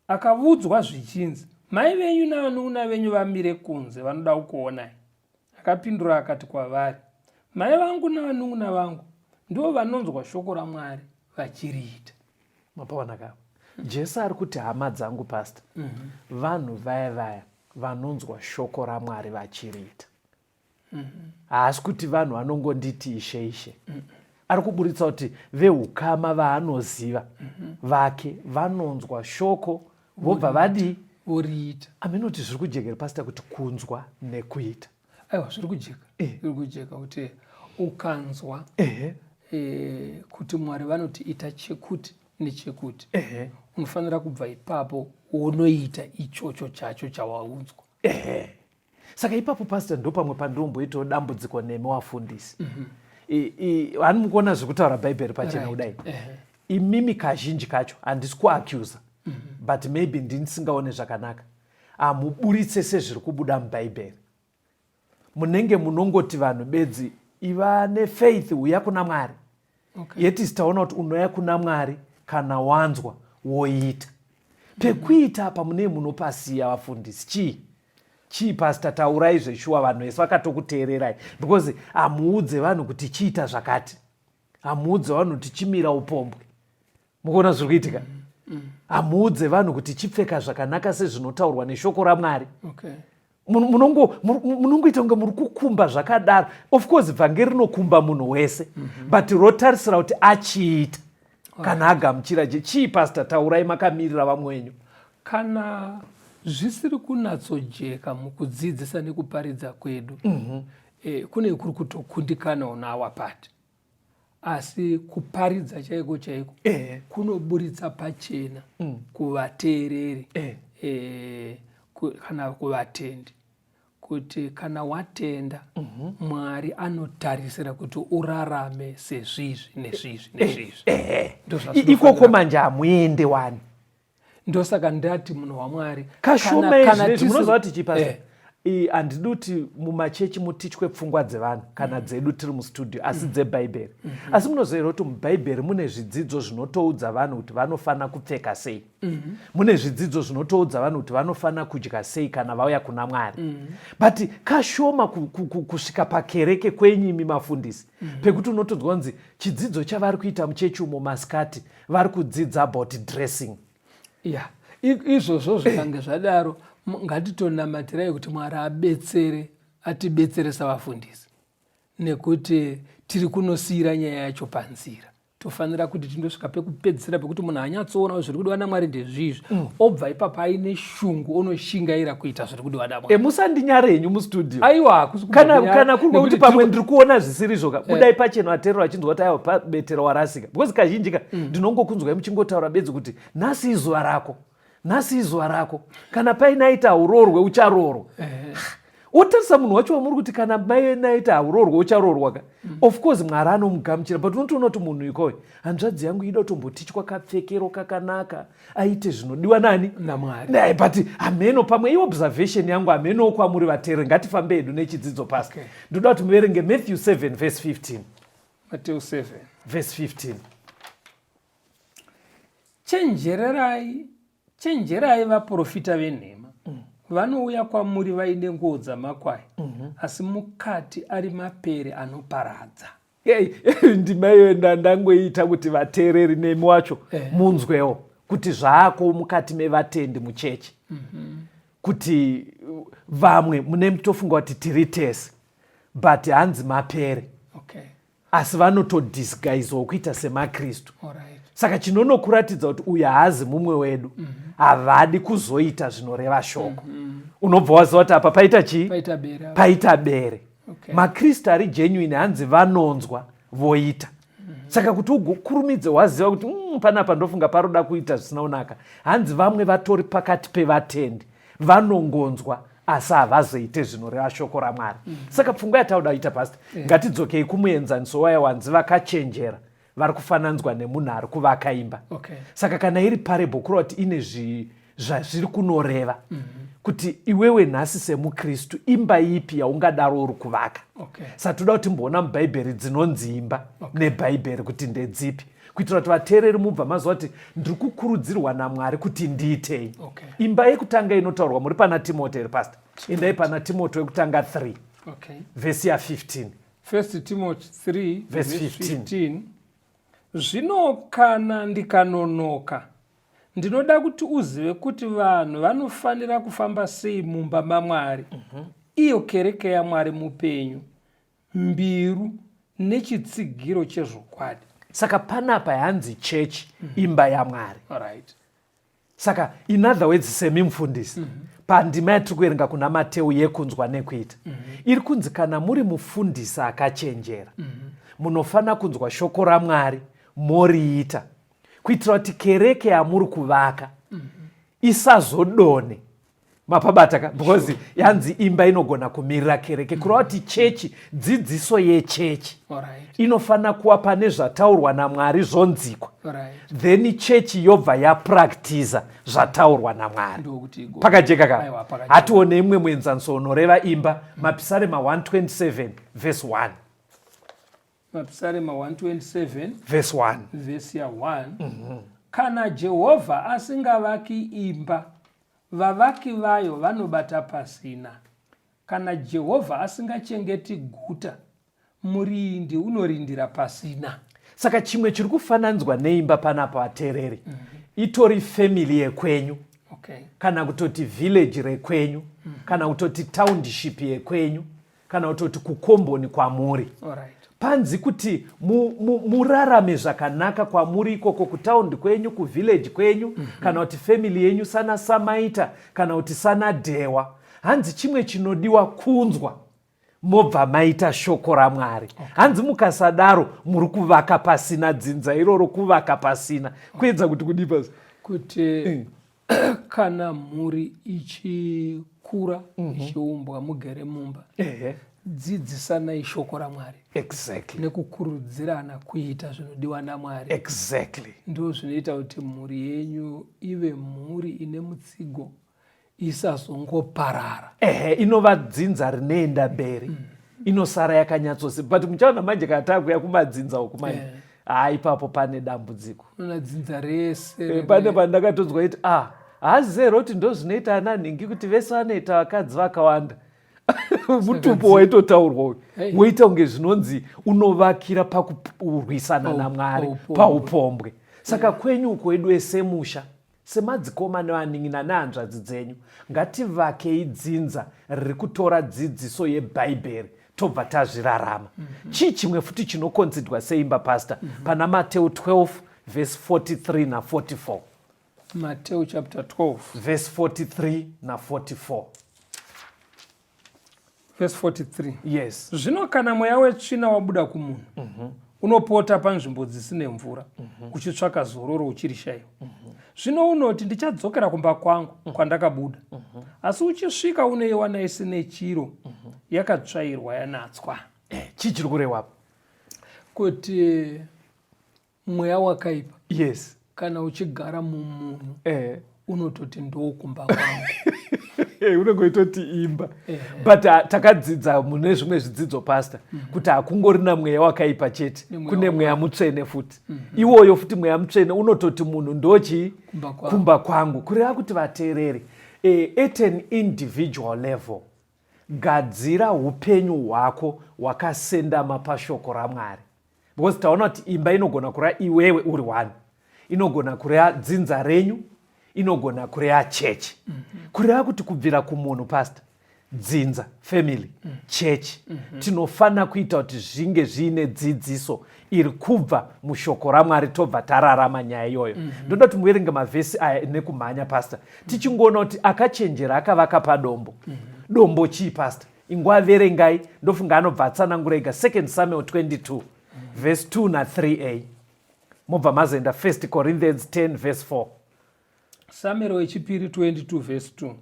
Akavudzwa zvichinzi, "Mai venyu navanun'una venyu vamire kunze, vanoda kukuonai." Akapindura akati kwavari, "Mai vangu navanun'una vangu ndivo vanonzwa shoko raMwari vachiriita." Mapaona ka, Jesu ari kuti hama dzangu, pastor, vanhu vaya vaya vanonzwa shoko raMwari vachiriita. Haasi kuti vanhu vanongonditi "Ishe, Ishe". Ari kuburitsa kuti veukama vaanoziva vake vanonzwa shoko vobva vadii? Voriita. Aminoti zviri kujekera, pastor, kuti kunzwa nekuita? Aiwa, zviri kujeka. Zviri kujeka kuti ukanzwa kuti Mwari vanoti ita chekuti nechekuti, unofanira kubva ipapo wonoita ichocho chacho chawaudzwa. Ehe, saka ipapo, pastor, ndo pamwe pandinomboitawo dambudziko nemi wafundisi. Hani mukuona zviri kutaura Bhaibheri pachena kudai? Imimi kazhinji kacho handisi kuaccusa, but maybe ndinisingaone zvakanaka. Hamuburitse sezviri kubuda muBhaibheri. Munenge munongoti vanhu bedzi iva nefaith, uya kuna Mwari. Yet taona kuti unouya kuna Mwari kana wanzwa woita. Pekuita apa munee munopasiya, vafundisi. Chii chii, Pastor? Taurai zveshuwa, vanhu vese vakatokuteererai, because hamuudze vanhu kuti chiita zvakati, hamuudze vanhu kuti chimira upombwe. Mukuona zviri kuitika? Hamuudze vanhu kuti chipfeka zvakanaka sezvinotaurwa neshoko raMwari. Munongoita kunge muri kukumba zvakadaro. Of course vhangeri rinokumba munhu wese, but rotarisira kuti achiita kana agamuchira. Chii, Pastor? Taurai makamirira vamwe wenyu. Kana zvisiri kunatsojeka mukudzidzisa nekuparidza kwedu, kune kuri kutokundikana on our part, asi kuparidza chaiko chaiko kunoburitsa pachena kuvateereri kana kuvatendi kuti kana watenda, Mwari anotarisira kuti urarame sezvizvi nezvizvi nezvizvi. Ndozvazvinofanira. Ikoko manje hamuende wani. Ndosaka ndati, munhu waMwari, kashoma kana izvezvi munoziva kuti chii, Pastor? Handidi kuti mumachechi mutichwe pfungwa dzevanhu kana dzedu tiri mustudio, asi dzebhaibheri. Asi munoziva here kuti mubhaibheri mune zvidzidzo zvinotoudza vanhu kuti vanofanira kupfeka sei? Mune zvidzidzo zvinotoudza vanhu kuti vanofanira kudya sei kana vauya kuna Mwari. But kashoma kusvika pakereke kwenyu imi mafundisi, pekuti unotonzwa kunzi chidzidzo chavari kuita muchechi umo masikati vari kudzidza about dressing. Ya, izvozvo zvikange zvadaro, ngatitonamatirai kuti Mwari abetsere, atibetsere savafundisi, nekuti tiri kunosiyira nyaya yacho panzira. Tofanira kuti tindosvika pekupedzisira pekuti munhu anyatsoona kuti zviri kudiwa naMwari ndezvizvi, obva ipapo aine shungu, onoshingaira kuita zviri kudiwa naMwari. Musandinyare henyu mustudio. Aiwa, hakusi kana kumbonyara, kana kuri kwekuti pamwe ndiri kuona zvisiri izvo ka, budai pachena, vateerera vachinzwa kuti aiwa, pabetera warasika, because kazhinji ka ndinongokunzwai muchingotaura bedzi kuti nhasi izuva rako, nhasi izuva rako, kana paine aita hauroorwe ucharoorwa. Wotarisa munhu wacho wamuri kuti kana mai naita hauroorwe ucharoorwa ka, of course Mwari anomugamuchira, but unotoona kuti munhu ikoyo, hanzvadzi yangu ida kutombotichwa kapfekero kakanaka, aite zvinodiwa nani? NaMwari. Naye. But hameno, pamwe iobservation yangu, hamenowo kwamuri vateereri. Ngatifambe hedu nechidzidzo, Pastor. Ndoda kuti muverenge Matthew 7 verse 15. Mateo 7 verse 15. Chenjererai, chenjerai vaprofita venhema vanouya kwamuri vaine nguo dzamakwai, asi mukati ari mapere anoparadza. Ndima iyoyo ndangoita kuti vateereri nemi wacho munzwewo kuti zvaako mukati mevatendi muchechi, kuti vamwe mune mutofunga kuti tiri tese, but hanzi mapere, asi vanotodisguisewo kuita semaKristu. Saka chinonokuratidza kuti uyu haazi mumwe wedu, havadi kuzoita zvinoreva shoko. Unobva waziva kuti apa paita chii? Paita bere apa. Paita bere. MaKristu ari genuine hanzi vanonzwa voita. Saka kuti ugokurumidze waziva kuti panapa ndofunga paroda kuita zvisina kunaka, hanzi vamwe vatori pakati pevatendi vanongonzwa asi havazoite zvinoreva shoko raMwari. Saka pfungwa yatauda kuita, Pastor, ngatidzokei kumuenzaniso waya wanzi vakachenjera vari kufananzwa nemunhu ari kuvaka imba. Saka kana iri parable, kureva kuti ine zvazviri kunoreva, kuti iwewe nhasi semuKristu imba ipi yaungadaro uri kuvaka? Saka toda kuti timboona mubhaibheri dzinonzi imba nebhaibheri kuti ndedzipi, kuitira kuti vateereri mubva maziva kuti ndiri kukurudzirwa naMwari kuti ndiitei. Imba yekutanga inotaurwa muri pana Timoti here, Pastor? Endai pana Timoti wekutanga 3 vhesi ya15. First Timothy 3 verse 15. 15. Zvino kana ndikanonoka, ndinoda kuti uzive kuti vanhu vanofanira kufamba sei mumba maMwari, iyo kereke yaMwari mupenyu, mbiru nechitsigiro chezvokwadi. Saka panapa yanzi chechi imba yaMwari. Saka in other words, semi mufundisi, pandima yatiri kuverenga kuna Mateu yekunzwa nekuita, iri kunzi kana muri mufundisi akachenjera, munofanira kunzwa shoko raMwari moriita, kuitira kuti kereke yamuri kuvaka isazodone. Mapabata ka? Because yanzi imba inogona kumirira kereke, kureva kuti chechi, dzidziso yechechi inofanira kuva pane zvataurwa naMwari zvonzikwa, then chechi yobva yapractiza zvataurwa naMwari. Pakajeka ka? Hatione imwe muenzaniso unoreva imba. Mapisarema 127 verse 1. Mapisarema 127 verse 1. Vhesi ya 1. Kana Jehovha asingavaki imba, vavaki vayo vanobata pasina. Kana Jehovha asingachengeti guta, murindi unorindira pasina. Saka chimwe chiri kufananidzwa neimba panapa, vateereri, itori family yekwenyu, kana kutoti village rekwenyu, kana kutoti township yekwenyu, kana kutoti kukomboni kwamuri. Panzi kuti murarame zvakanaka kwamuri ikoko, kutaundi kwenyu, kuvillage kwenyu, kana kuti family yenyu, sana Samaita kana kuti sana Dhewa, hanzi chimwe chinodiwa kunzwa mobva maita shoko raMwari. Hanzi mukasadaro muri kuvaka pasina, dzinza iroro kuvaka pasina. Kuedza kuti kudii pasi? Kuti kana mhuri ichikura, ichiumbwa, mugere mumba, dzidzisanai shoko raMwari nekukurudzirana kuita zvinodiwa naMwari. Ndo zvinoita kuti mhuri yenyu ive mhuri ine mutsigo, isazongoparara. Ehe, inova dzinza rinoenda mberi, inosara yakanyatsosi. But muchaona manje kana takuya kumadzinza uku manje, haa, ipapo pane dambudziko. Unoona dzinza rese Pane pandakatonzwa iti, ah, haazive here kuti ndo zvinoita ana nhingi, kuti vese vanoita vakadzi vakawanda? Mutupo waitotaurwa uyu. Woita kunge zvinonzi unovakira pakurwisana naMwari, paupombwe. Paupombwe. Saka kwenyu uko wedu semusha, semadzikoma nevanin'ina nehanzvadzi dzenyu, ngativakei dzinza riri kutora dzidziso yebhaibheri, tobva tazvirarama. Chii chimwe futi chinoconsiderwa seimba, pastor? Pana Mateu 12 vhesi 43 na44. Mateo chapter 12 vhesi 43 na44. Verse 43. Yes. Zvino kana mweya wetsvina wabuda kumunhu, unopota panzvimbo dzisine mvura, uchitsvaka zororo, uchirishayiwa. Zvino unoti, 'Ndichadzokera kumba kwangu kwandakabuda.' Asi uchisvika, unoiwana isine chiro, yakatsvairwa, yanatswa. Chii chiri kurehwapo? Kuti mweya wakaipa kana uchigara mumunhu, unototi, "Ndokumba kwangu." Unenge uitoti imba. But takadzidza mune zvimwe zvidzidzo, pastor, kuti hakungorina mweya wakaipa chete. Nemweya. Kune mweya mutsvene futi. Iwoyo futi mweya mutsvene unototi munhu ndochii? Kumba kwangu. Kumba kwangu. Kureva kuti, vateereri, at an individual level, gadzira upenyu hwako hwakasendama pashoko raMwari, because taona kuti imba inogona kureva iwewe uri one, inogona kureva dzinza renyu, inogona kureva chechi. Kureva kuti kubvira kumunhu, pastor, dzinza, family, chechi, tinofanira kuita kuti zvinge zviine dzidziso iri kubva mushoko raMwari, tobva tararama nyaya iyoyo. Ndoda kuti muverenge mavhesi aya nekumhanya, pastor, tichingoona kuti akachenjera akavaka padombo. Dombo chii, pastor? Ingwa verengai, ndofunga anobva atsanangura ega. 2 Samuel 22 verse 2 na3a, mobva mazoenda 1 Corinthians 10 verse 4. Samuel wechipiri 22 verse 2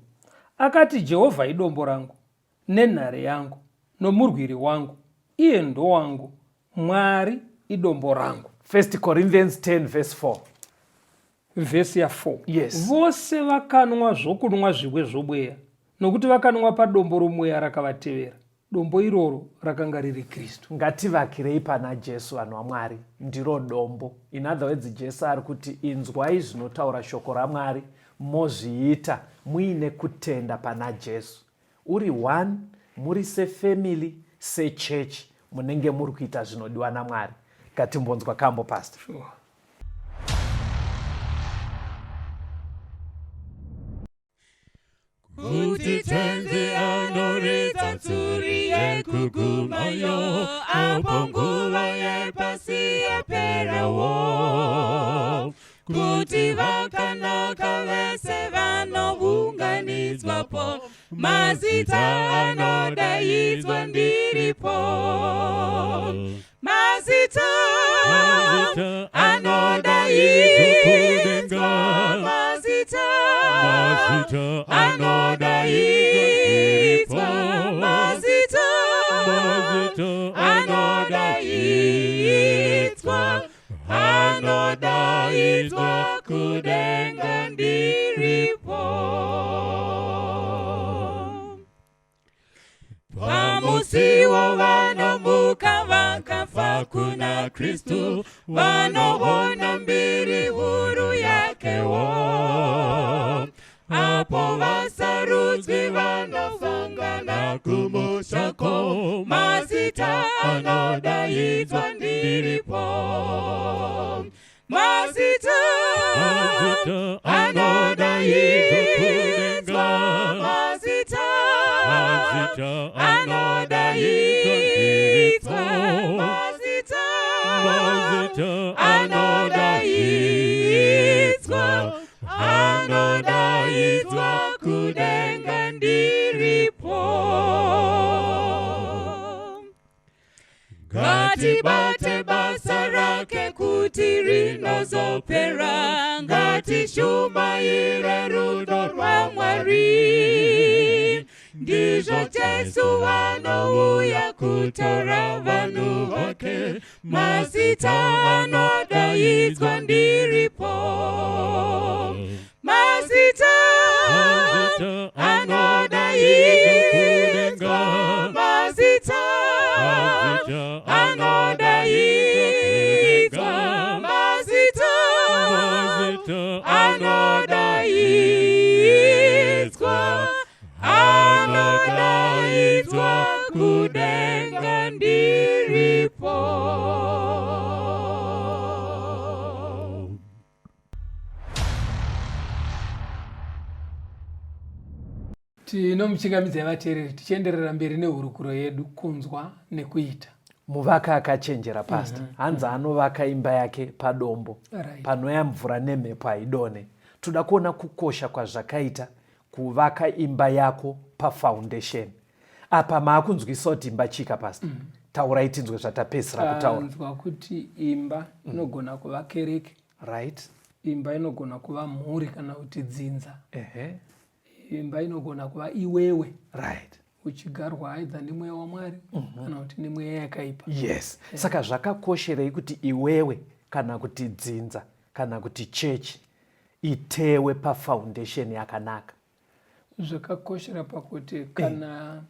akati, "Jehovha idombo rangu nenhare yangu nomurwiri wangu, iye ndowangu, Mwari idombo rangu." 1 Corinthians 10 verse 4. Vhesi ya4. Yes. Vose vakanwa zvokunwa zvimwe zvomweya, nokuti vakanwa padombo romweya rakavatevera. Dombo iroro rakanga riri Kristu. Ngativakirei pana Jesu, vanhu vaMwari, ndiro dombo. In other words, Jesu ari kuti inzwai zvinotaura shoko raMwari, mozviita muine kutenda pana Jesu. Uri one, muri sefamily, sechechi, munenge muri kuita zvinodiwa naMwari. Ngatimbonzwa kambo, pastor. Sure. Kuti tenzi anoridza tsuri yekugumayo, apo nguva yepasi yaperawo, kuti vakanaka vese vanounganidzwapo, mazita anodaidzwa ndiripo, mazita anodaidzwa, mazita. Mazita anodaidzwa, mazita anodaidzwa, anodaidzwa kudenga ndiripo. Pamusiwo vanomuka vakafa kuna Kristu, vanoona mbiri huru yakewo. Apo vasarudzwi vanosangana kumushako, mazita anodaidzwa ndiripo. Mazita anodaidzwa, mazita anodaidzwa, mazita anodaidzwa, anodaidzwa kudenga ndiripo. Ngatibate basa rake kuti rinozopera, ngatishumaire rudo rwaMwari. Ndizvo Jesu vanouya kutora vanhu vake, mazita anodaidzwa ndiripo. Mazita anodaidzwa, mazita anodaidzwa, mazita anodaidzwa, anodaidzwa kudenga ndiripo. Tinomuchingamidzai vateereri tichienderera mberi nehurukuro yedu kunzwa nekuita. Muvaka akachenjera pastor. Hanzi anovaka imba yake padombo. Panouya mvura nemhepo haidonhe. Toda kuona kukosha kwazvakaita kuvaka imba yako pafoundation. Apa maakunzwisa kuti imba chika pastor. Taurai tinzwe zvatapedzisira kutaura. Tanzwa kuti imba inogona kuva kereke. Imba inogona kuva mhuri kana kuti dzinza. Imba inogona kuva iwewe. Uchigarwa either nemweya waMwari kana kuti nemweya yakaipa. Yes. Saka zvakakosherei kuti iwewe kana kuti dzinza kana kuti chechi itewe pafoundation yakanaka? Zvakakoshera pakuti kana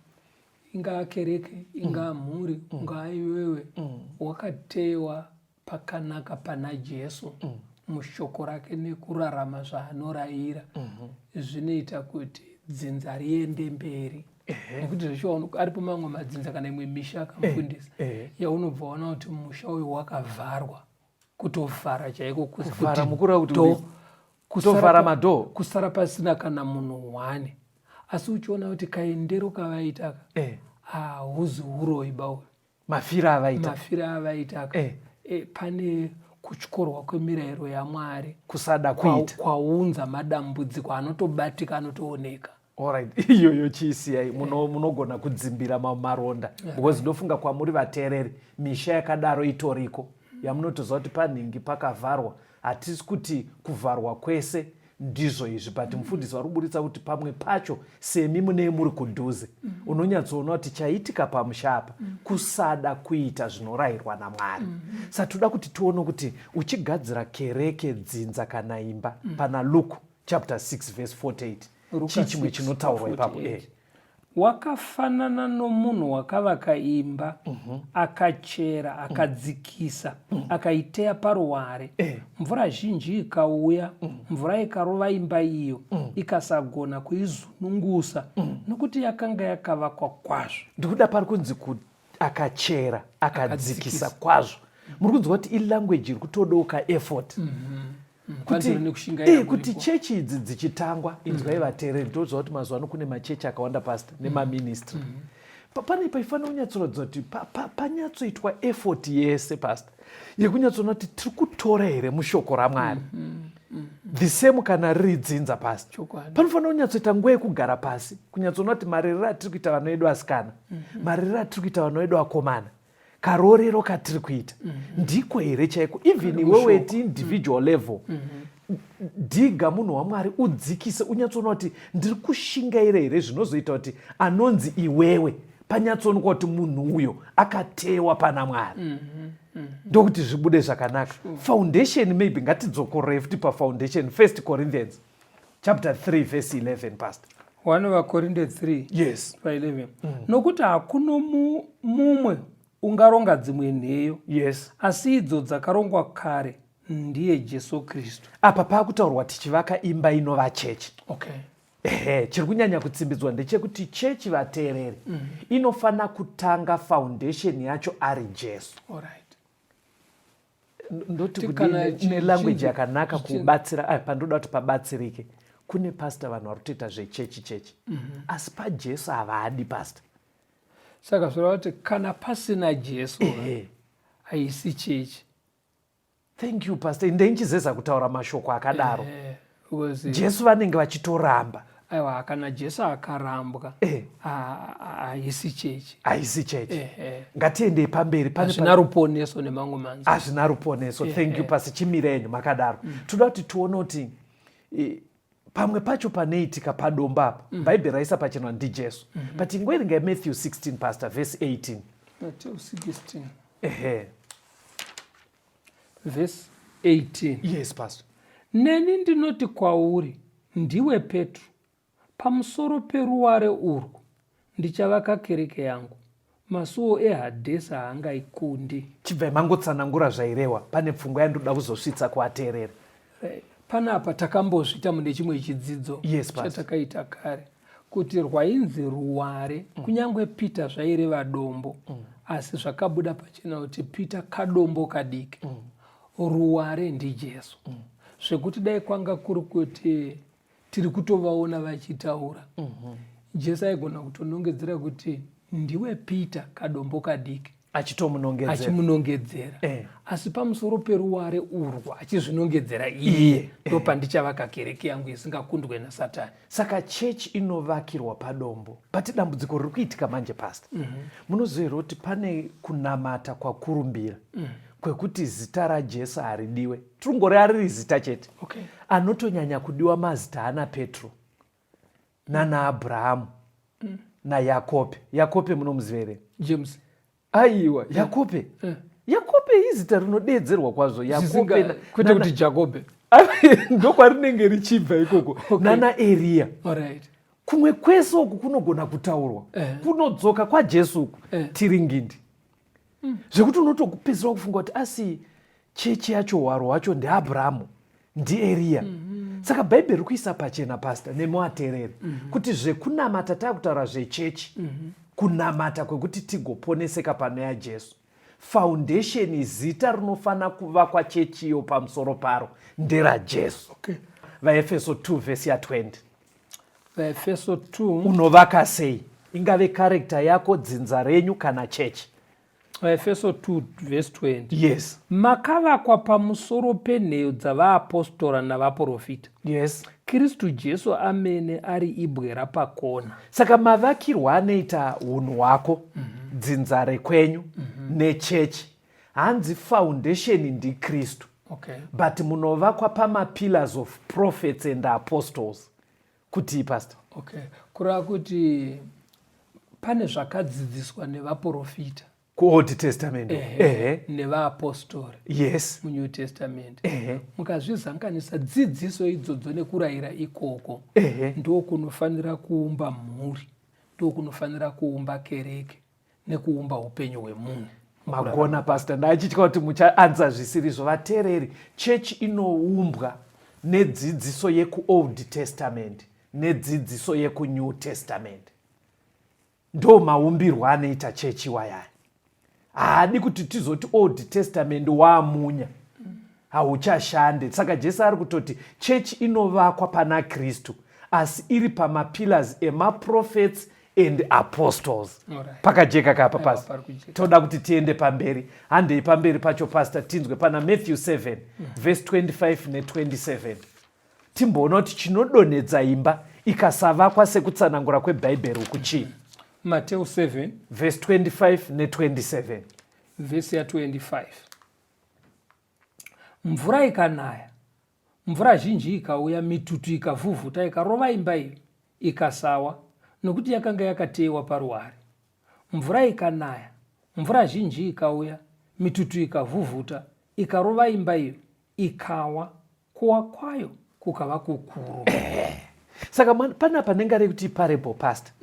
ingaa kereke, ingaa mhuri, ungaa iwewe, wakatewa pakanaka pana Jesu mushoko rake nekurarama zvaanorayira, zvinoita kuti dzinza riende mberi. Nekuti zveshuwa aripo mamwe madzinza kana imwe misha akamufundisa yaunobva waona kuti musha uyu wakavharwa, kutovhara chaiko, Kuvhara mukura kuti kutovhara madhoo, kusara pasina kana munhu one, asi uchiona kuti kaendero kavaita ka hauzi uroyi ba uyu. Mafiro avaita. Mafiro avaita ka. Pane kutyorwa kwemirayiro yaMwari. Kusada kuita. Kwaunza madambudziko anotobatika anotooneka. Alright, iyoyo chiisiyai, munogona kudzimbira maronda. Because ndofunga kwamuri vateereri, misha yakadaro itoriko. Yamunotoziva kuti panhingi pakavharwa. Hatisi kuti kuvharwa kwese ndizvo izvi, but mufundisi vari kuburitsa kuti pamwe pacho semi munee muri kudhuze. Unonyatsoona kuti chaitika pamusha apa kusada kuita zvinorayirwa naMwari. Saka toda kuti tione kuti uchigadzira kereke, dzinza kana imba, pana Luke chapter 6 verse 48, Ruka chii chimwe 6, chinotaurwa ipapo? 48. Wakafanana nomunhu wakavaka imba, akachera, akadzikisa, akaiteya paruware. Mvura zhinji ikauya, mvura ikarova imba iyo, ikasagona kuizunungusa, nokuti yakanga yakavakwa kwazvo. Ndikuda pari kunzi akachera, akadzikisa kwazvo. Muri kunzwa kuti ilanguage iri kutodoka effort. Kwanzira nekushingaira Kuti kuripo. chechi idzi dzichitangwa, inzwai vateereri, toziva kuti mazuva ano kune machechi akawanda pastor nemaministry. Pane paifanira kunyatsoratidza kuti panyatsoitwa effort yese pastor yekunyatsoona kuti tiri kutora here mushoko raMwari. The same kana riri dzinza pastor. Panofanira kunyatsoita nguva yekugara pasi, kunyatsoona kuti marerero atiri kuita vana vedu asikana, marerero atiri kuita vana vedu akomana, karorero katiri kuita ndiko here chaiko, even Kari iwewe mushoko. at individual level. Dhiga munhu waMwari, udzikise, unyatsoona kuti ndiri kushingaira here zvinozoita kuti anonzi iwewe panyatsoonekwa kuti munhu uyo akatewa pana Mwari. Ndokuti zvibude zvakanaka. Foundation, maybe ngatidzokororei futi pafoundation. First Corinthians chapter 3 verse 11, pastor. 1 vaKorinde 3 pa11. Nokuti hakuno mumwe ungaronga dzimwe nheyo, asi idzo dzakarongwa kare, ndiye Jesu Kristu. Apa paakutaurwa tichivaka imba inova chechi. Ehe, chiri kunyanya kutsimbidzwa ndechekuti chechi, vateereri, inofana kutanga foundation yacho ari Jesu. Ndoti kudii nelanguage yakanaka kubatsira? Pandoda kuti pabatsirike kune, pastor, vanhu vari kutoita zvechechi chechi, asi paJesu havadi, pastor. Saka zvoreva kuti kana pasina Jesu, haisi chechi. Thank you, pastor. Ndeinchizeza kutaura mashoko akadaro. Because Jesu vanenge vachitoramba. Aiwa, kana Jesu akarambwa, haisi chechi. Haisi chechi. Ngatiendei pamberi. Pane Hazvina ruponeso, nemamwe manzwi. Hazvina ruponeso. Thank you. Pasi chimirenyu makadaro. Toda kuti tione kuti pamwe pacho panoitika padombo apa, Bhaibheri raisa pachena ndiJesu. But ingoverengai Matthew 16, pastor, verse 18. Matthew 16 Ehe. Verse 18. Yes, pastor. Neni ndinoti kwauri, ndiwe Petro, pamusoro peruware urwu ndichavaka kereke yangu, masuo eHadhesi haangaikundi. Chibvai mangotsanangura zvairehwa. Pane pfungwa yandoda kuzosvitsa kuateerera. Panapa takambozviita mune chimwe chidzidzo Yes, Pastor. chatakaita kare, kuti rwainzi ruware, kunyange Peter zvaireva dombo, asi zvakabuda pachena kuti Peter kadombo kadiki, ruware ndiJesu. Zvekuti dai kwanga kuri kuti tiri kutovaona vachitaura, Jesu aigona kutonongedzera kuti ndiwe Peter, kadombo kadiki. Achitomunongedzera. Achimunongedzera. Asi pamusoro peruware urwu achizvinongedzera iye, ndopandichavaka kereke yangu isingakundwe naSatani. Saka chechi inovakirwa padombo, but dambudziko riri kuitika manje, pastor, munoziva here kuti pane kunamata kwakurumbira kwekuti zita raJesu haridiwe, tirungori ariri zita chete? Anotonyanya kudiwa mazita ana Petro nana Abrahamu naYakobe. Yakobe munomuziva here? James. Aiwa, Yakobe. Yakobe izita rinodedzerwa kwazvo, Yakobe. Kwete kuti Jakobe. Ndokwarinenge richibva ikoko. Nana Eriya. Kumwe kwese uku kunogona kutaurwa, kunodzoka kwaJesu uku, tiringindi, zvekuti unotopedzisira kufunga kuti asi chechi yacho hwaro hwacho ndiAbrahamu, ndiEriya. Saka Bhaibheri riri kuisa pachena, pastor nemuateereri, kuti zvekunamata, taakutaura zvechechi, kunamata kwekuti tigoponeseka pano yaJesu, foundation, zita rinofana kuvakwa chechiyo pamusoro paro nderaJesu. VaEfeso 2 vhesi ya20. VaEfeso 2. Unovaka sei, ingave character yako, dzinza renyu kana chechi? VaEfeso 2 vhesi 20. Yes. Makavakwa pamusoro penheyo dzavaapostora navaprofita, Kristu Jesu amene ari ibwe rapakona. Saka mavakirwo anoita unhu hwako, dzinza rekwenyu nechechi, hanzi foundation ndiKristu, but munovakwa pamapillars of prophets and apostles. Kutii, pastor? Okay, kureva kuti pane zvakadzidziswa nevaprofita kuOld Testament. Nevaapostori muNew Testament. Mukazvizanganisa dzidziso idzodzo nekurayira ikoko, ndo kunofanira kuumba mhuri, ndo kunofanira kuumba kereke nekuumba upenyu hwemunhu. Magona, pastor. Ndachitya kuti muchaanza zvisirizvo. Vateereri, chechi inoumbwa nedzidziso yekuOld Testament nedzidziso yekuNew Testament. Ndo maumbirwo anoita chechi wayaya. Haadi kuti tizoti Old Testament waamunya, hauchashande. Saka Jesu ari kutoti chechi inovakwa pana Kristu, asi iri pamapillars emaprophets and apostles. Pakajeka kapa, Aiwa, pastor? pari kujeka. Toda kuti tiende pamberi. Handei pamberi pacho, pastor, tinzwe pana Matthew 7 verse 25 ne27, timboona kuti chinodonhedza imba ikasavakwa sekutsanangura kwebhaibheri uku chii. Mateo 7 verse 25 ne27. Vhesi ya25. Mvura ikanaya, Mvura zhinji ikauya, mitutu ikavhuvhuta, ikarova imba iyo, ikasawa, nokuti yakanga yakateyiwa paruware. Mvura ikanaya, mvura zhinji ikauya, mitutu ikavhuvhuta, ikarova imba iyo, ikawa, kuwa kwayo kukava kukuru. Saka panapa nengari yekuti iparable pastor,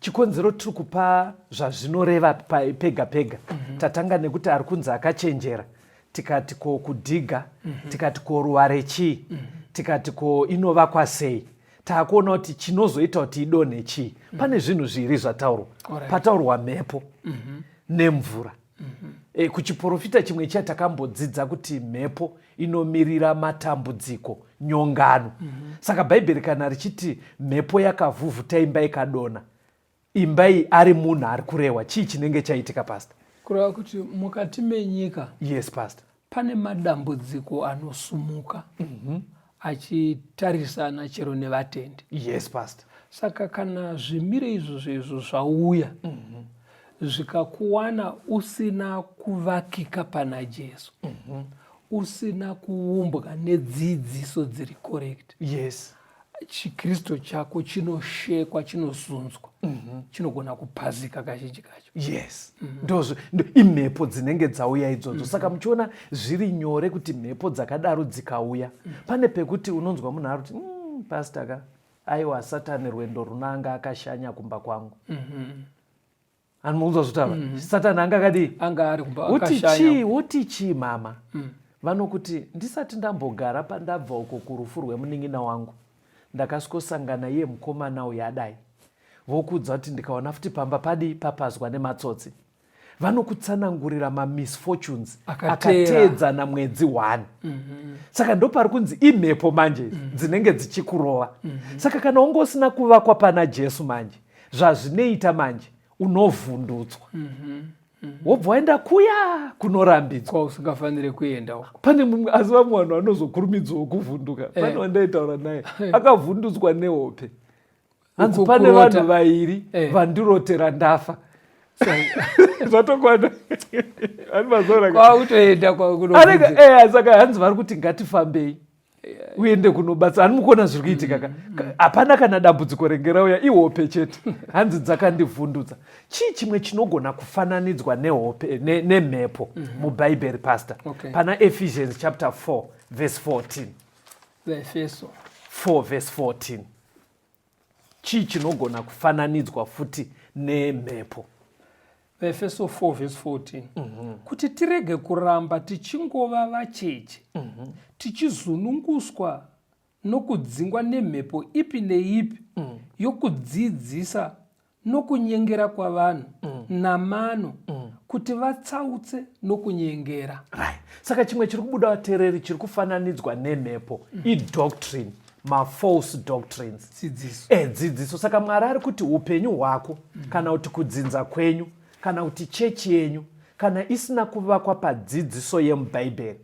Chikonzero tiri kupa zvazvinoreva pega pega. Tatanga nekuti ari kunzi akachenjera, tikati ko kudhiga, tikati ko ruware chii, tikati ko inovakwa sei, taakuona kuti chinozoita kuti idonhe chii. Pane zvinhu zviri zvataurwa. Pataurwa mhepo nemvura. Kuchiprofita chimwe chiya takambodzidza kuti mhepo inomirira matambudziko, nyongano. Saka Bhaibheri kana richiti mhepo yakavhuvhuta imba ikadonha, imba iyi ari munhu ari kurehwa, chii chinenge chaitika, Pastor? Kureva kuti mukati menyika, Yes, Pastor, pane madambudziko anosumuka achitarisana chero nevatendi. Yes, Pastor. Saka kana zvimiro izvozvo izvo zvauya, zvikakuwana usina kuvakika pana Jesu, usina kuumbwa nedzidziso dziri correct, chiKristu chako chinoshekwa, chinozunzwa, chinogona kupazika kazhinji kacho. Yes, ndozvo imhepo dzinenge dzauya idzodzo. Saka muchiona zviri nyore kuti mhepo dzakadaro dzikauya, pane pekuti unonzwa munhu ari kuti, pastor ka, aiwa, Satani rwendo runo anga akashanya kumba kwangu." Anomunzwa zvotaura, Satani anga akadii? Anga ari kumba. Woti akashanya. Chii woti chii mama? Vanokuti ndisati ndambogara pandabva uko kurufu rwemunin'ina wangu, ndakasvikosangana iye mukomana uyu adai. Vokuudza kuti ndikaona futi pamba padii papazwa nematsotsi. Vanokutsanangurira mamisfortunes Akateera. Akateedzana mwedzi 1. Saka ndopari kunzi imhepo manje dzinenge dzichikurova. Saka kana unge usina kuvakwa pana Jesu manje, zvazvinoita manje, unovhundutswa, wobva waenda kuya kunorambidzwa kwausingafaniri kuenda uko. Pane mumwe, asi vamwe vanhu vanozokurumidzawo kuvhunduka. Pane wandaitaura naye akavhundutswa nehope, hanzi Uko pane kurota. Vanhu vairi vandirotera ndafa, zvatokwana ani mazaura. Kwakutoenda. Anenge saka hanzi vari kuti ngatifambei uende kunobatsa. Hani mukuona zviri kuitika ka? Hapana kana dambudziko renge rauya, ihope chete, hanzi dzakandivhundutsa. Chii chimwe chinogona kufananidzwa nehope nemhepo muBhaibheri, Pastor? Okay. Pana Ephesians chapter 4 verse 14. Efeso. 4 verse 14, chii chinogona kufananidzwa futi nemhepo? Efeso 4 verse 14: Kuti tirege kuramba tichingova vacheche, tichizununguswa nokudzingwa nemhepo ipi neipi yokudzidzisa nokunyengera kwavanhu namano, kuti vatsautse nokunyengera. Right, saka chimwe chiri kubuda, vateereri, chiri kufananidzwa nemhepo idoctrine, mafalse doctrines. Dzidziso. Dzidziso. Saka Mwari ari kuti upenyu hwako, kana kuti kudzinza kwenyu, kana kuti chechi yenyu, kana isina kuvakwa padzidziso yemuBhaibheri,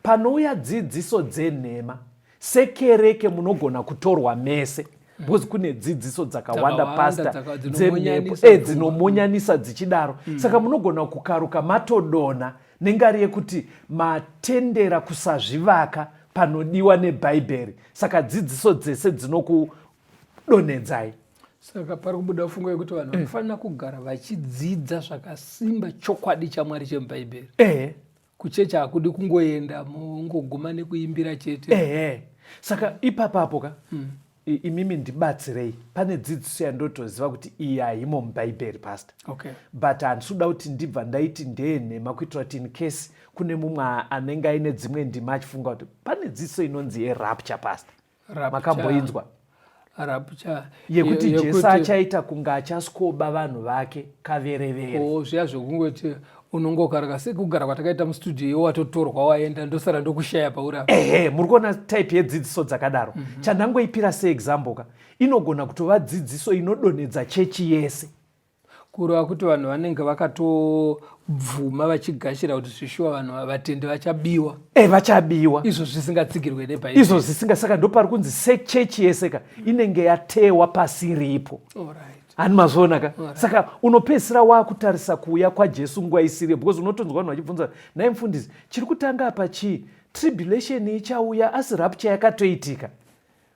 panouya dzidziso dzenhema, sekereke munogona kutorwa mese, because kune dzidziso dzakawanda, Dzakawanda, Pastor, dzemhepo dzinomonyanisa pfungwa. Dzinomonyanisa dzichidaro. Saka munogona kukaruka matodonha nengari yekuti matendera kusazvivaka panodiwa neBhaibheri. Saka dzidziso dzese dzinokudonhedzai. Saka pari kubuda pfungwa yekuti vanhu vanofanira kugara vachidzidza zvakasimba chokwadi chaMwari chemuBhaibheri. Kuchechi hakudi kungoenda mungoguma nekuimbira chete. Ehe, saka ipapapo ka, imimi ndibatsirei, pane dzidziso yandotoziva kuti iyi haimo muBhaibheri, Pastor, but handisi kuda kuti ndibva ndaiti ndeyenhema, kuitira kuti in case kune mumwe anenge aine dzimwe ndima achifunga kuti pane dzidziso inonzi yerapture, Pastor. Makamboinzwa? Rapture. Yekuti Jesu achaita kunge achasikoba vanhu vake kaverevere. O, zviya zvekungoti unongokaraka sekugara kwatakaita mustudio, iwe watotorwa waenda, ndosara ndokushaya pauri apa. Ehe, muri kuona type yedzidziso dzakadaro. Chandangoipira seexample ka, inogona kutova dzidziso inodonhedza chechi yese. Kureva kuti vanhu vanenge vakatobvuma vachigashira kuti zvishuwa vanhu vatendi vachabiwa. Vachabiwa. Izvo zvisingatsigirwe neBhaibheri. Izvo zvisinga. Saka ndopari kunzi sechechi yese ka inenge yatewa pasiripo. Hani mazviona ka? Saka unopedzisira wakutarisa kuuya kwaJesu nguva isiriyo, because unotonzwa vanhu vachibvunza, "Nhai mufundisi, chiri kutanga apa chii?" Tribulation ichauya, asi rapture yakatoitika.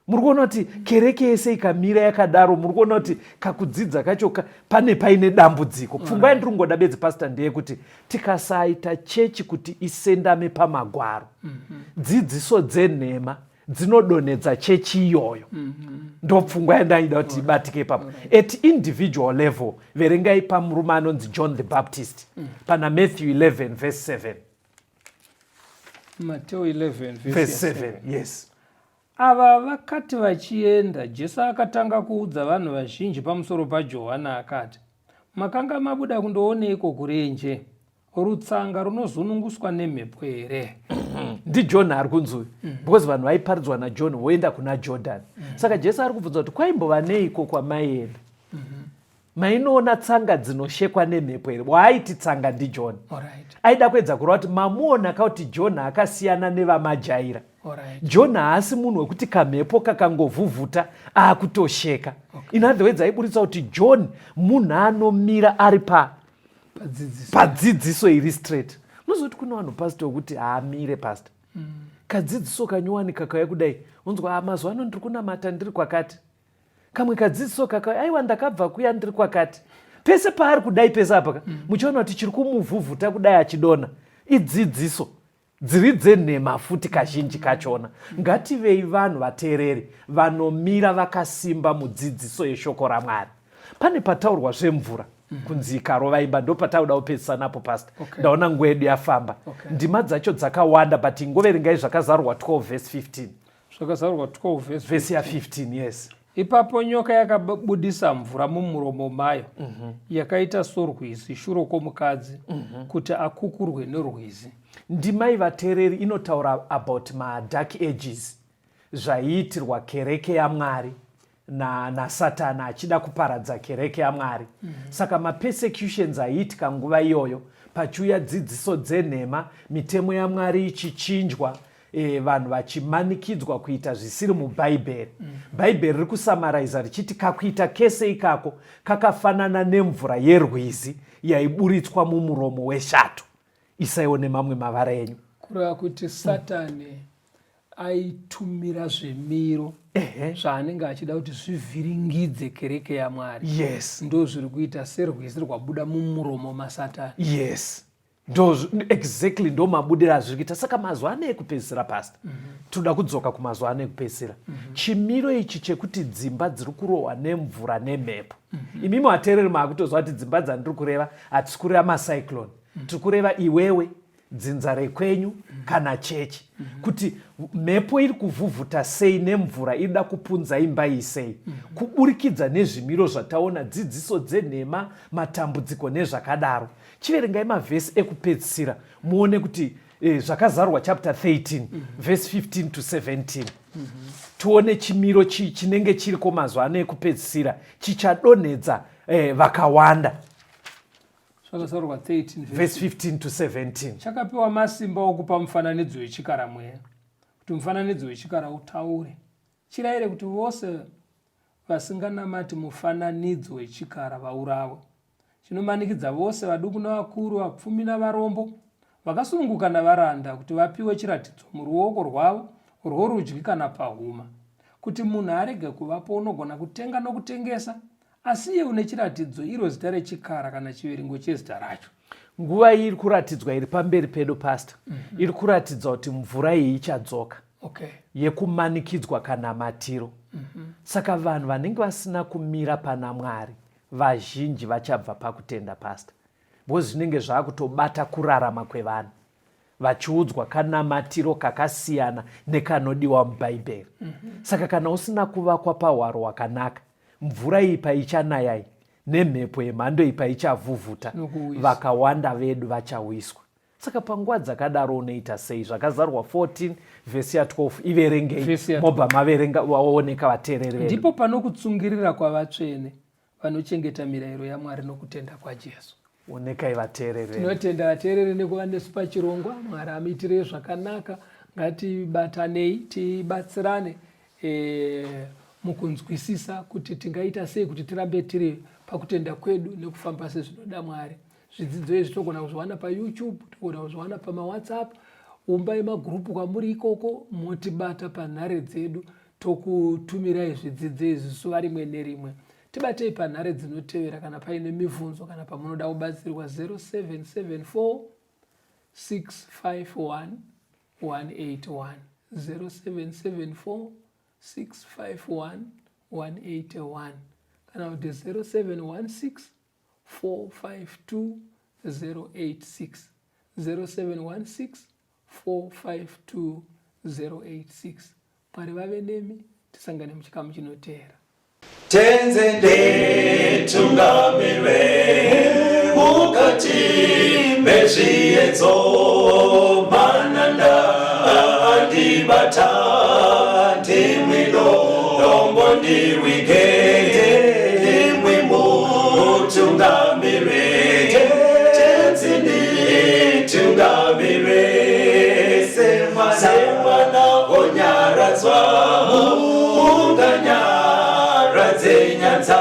Muri kuona kuti kereke yese ikamira yakadaro, muri kuona kuti kakudzidza kacho pane paine dambudziko. Pfungwa yandiri kungoda bedzi, pastor, ndeyekuti tikasaita chechi kuti isendame pamagwaro, dzidziso dzenhema dzinodonhedza chechi iyoyo. Ndo pfungwa yandaida kuti ibatike ipapo. At individual level, verengai pamurume anonzi John the Baptist pana Matthew 11 verse 7. Mateo 11 verse 7, yes. Ava vakati vachienda, Jesu akatanga kuudza vanhu vazhinji pamusoro paJohana akati, "Makanga mabuda kundooneiko kurenje? Rutsanga runozununguswa nemhepo here?" NdiJohn ari kunzi uyu, because vanhu vaiparidzwa naJohn voenda kuna Jordan. Saka Jesu ari kubvunza kuti kwaimbova neiko kwamaienda? Mainoona tsanga dzinoshekwa nemhepo here? Waaiti tsanga ndiJohn. Aida kuedza kureva kuti mamuona kauti John akasiyana nevamajaira. John haasi munhu wekuti kamhepo kakangovhuvhuta aakutosheka. In other words, aiburitsa kuti John munhu anomira ari pa Padzidziso. Padzidziso iri straight. Munozoti kune vanhu, pastor, wekuti haamire, pastor. Kadzidziso kanyowani kakauya kudai, unzwa, "Ah, mazuva ano ndiri kunamata ndiri kwakati." Kamwe kadzidziso kakauya, "Aiwa, ndakabva kuya, ndiri kwakati." Pese paari kudai, pese apa muchiona kuti chiri kumuvhuvhuta kudai achidonha idzidziso dziri dzenhema futi kazhinji kachona. Ngativei vanhu, vateereri, vanomira vakasimba mudzidziso yeshoko raMwari. Pane pataurwa zvemvura kunzi ikarova imba, ndo patauda kupedzisa napo, pastor. Ndaona nguva yedu yafamba. Ndima dzacho dzakawanda, but ingoverengai Zvakazarurwa 12 verse 15. Zvakazarurwa 12 verse Vhesi ya15, yes. Ipapo nyoka yakabudisa mvura mumuromo mayo yakaita sorwizi shure kwomukadzi kuti akukurwe norwizi. Ndimai, vateereri, inotaura about madark ages, zvaiitirwa kereke yaMwari nasatani na achida kuparadza kereke yaMwari. Saka mapersecutions aiitika nguva iyoyo, pachiuya dzidziso dzenhema, mitemo yaMwari ichichinjwa, vanhu vachimanikidzwa kuita zvisiri mubhaibheri. Bhaibheri riri kusummariza richiti kakuita kese ikako kakafanana nemvura yerwizi yaiburitswa mumuromo weshato. Isaiwo nemamwe mavara enyu. Kureva kuti Satani aitumira zvemiro zvaanenge achida kuti zvivhiringidze kereke yaMwari. Ndo zviri kuita serwizi rwabuda mumuromo maSatani. Yes, ndo exactly, ndo mabudiro azviri kuita. Saka mazuva ano ekupedzisira, pastor, toda kudzoka kumazuva ano ekupedzisira, chimiro ichi chekuti dzimba dziri kurohwa nemvura nemhepo. Imimi vateereri maakutoziva kuti dzimba dzandiri kureva, hatisi kureva macyclone, tiri kureva iwewe, dzinza rekwenyu kana chechi, kuti mhepo iri kuvhuvhuta sei nemvura irida kupunza imba iyi sei, kuburikidza nezvimiro zvataona, dzidziso dzenhema, matambudziko nezvakadaro. Chiverengai mavhesi ekupedzisira muone kuti Zvakazarurwa chapter 13 verse 15 to 17, tione chimiro chinenge chiriko mazuva ano ekupedzisira chichadonhedza vakawanda. Zvakazarurwa 13 verse 15 to 17. Chakapiwa masimba okupa mufananidzo wechikara mweya, kuti mufananidzo wechikara utaure, chirayire kuti vose vasinganamati mufananidzo wechikara vaurawe. Chinomanikidza vose, vaduku navakuru, vapfumi navarombo, vakasununguka navaranda, kuti vapiwe chiratidzo muruoko rwavo rworudyi kana pahuma, kuti munhu arege kuvapo unogona kutenga nokutengesa, asi iye une chiratidzo, iro zita rechikara kana chiverengo chezita racho. Nguva iyi iri kuratidzwa iri pamberi pedu, pastor, iri kuratidza kuti mvura iyi ichadzoka yekumanikidzwa kana matiro. Saka vanhu vanenge vasina kumira pana Mwari vazhinji vachabva pakutenda, pastor, because zvinenge zvakutobata kurarama kwevanhu, vachiudzwa kanamatiro kakasiyana nekanodiwa mubhaibheri. Saka kana usina kuvakwa pahwaro hwakanaka, mvura iyi paichanayai nemhepo yemhando iyi paichavhuvhuta, Nokuwisa. Vakawanda vedu vachawiswa. Saka panguva dzakadaro unoita sei? Zvakazarurwa 14 vhesi ya12, iverengei. Vhesi ya mobva maverenga waoneka, vateereri vedu. Ndipo panokutsungirira kwavatsvene vanochengeta mirayiro yaMwari nokutenda kwaJesu. Onekai, vateereri vedu. Tinotenda vateereri nekuva nesu pachirongwa. Mwari amuitirei zvakanaka. Ngatibatanei, tibatsirane mukunzwisisa kuti tingaita sei kuti tirambe tiri pakutenda kwedu nekufamba sezvinoda Mwari. Zvidzidzo izvi tinogona kuzviwana paYouTube, tinogona kuzviwana pamaWhatsApp. Umbai magurupu kwamuri ikoko motibata panhare dzedu tokutumirai zvidzidzo izvi zuva rimwe nerimwe. Tibatei panhare dzinotevera kana paine mibvunzo kana pamunoda kubatsirwa 0774 651 181 0774 651 181 kana kuti 0716 452 086 0716 452 086. Mwari vave nemi, tisangane muchikamu chinoteera. Tenze nditungamire mukati mezviedzo, mananda andibata, ndimwi dombo ndiwige, ndimwi mutungamire. Tenzi nditungamire semwana onyaradzwa, munganyaradze nyanza.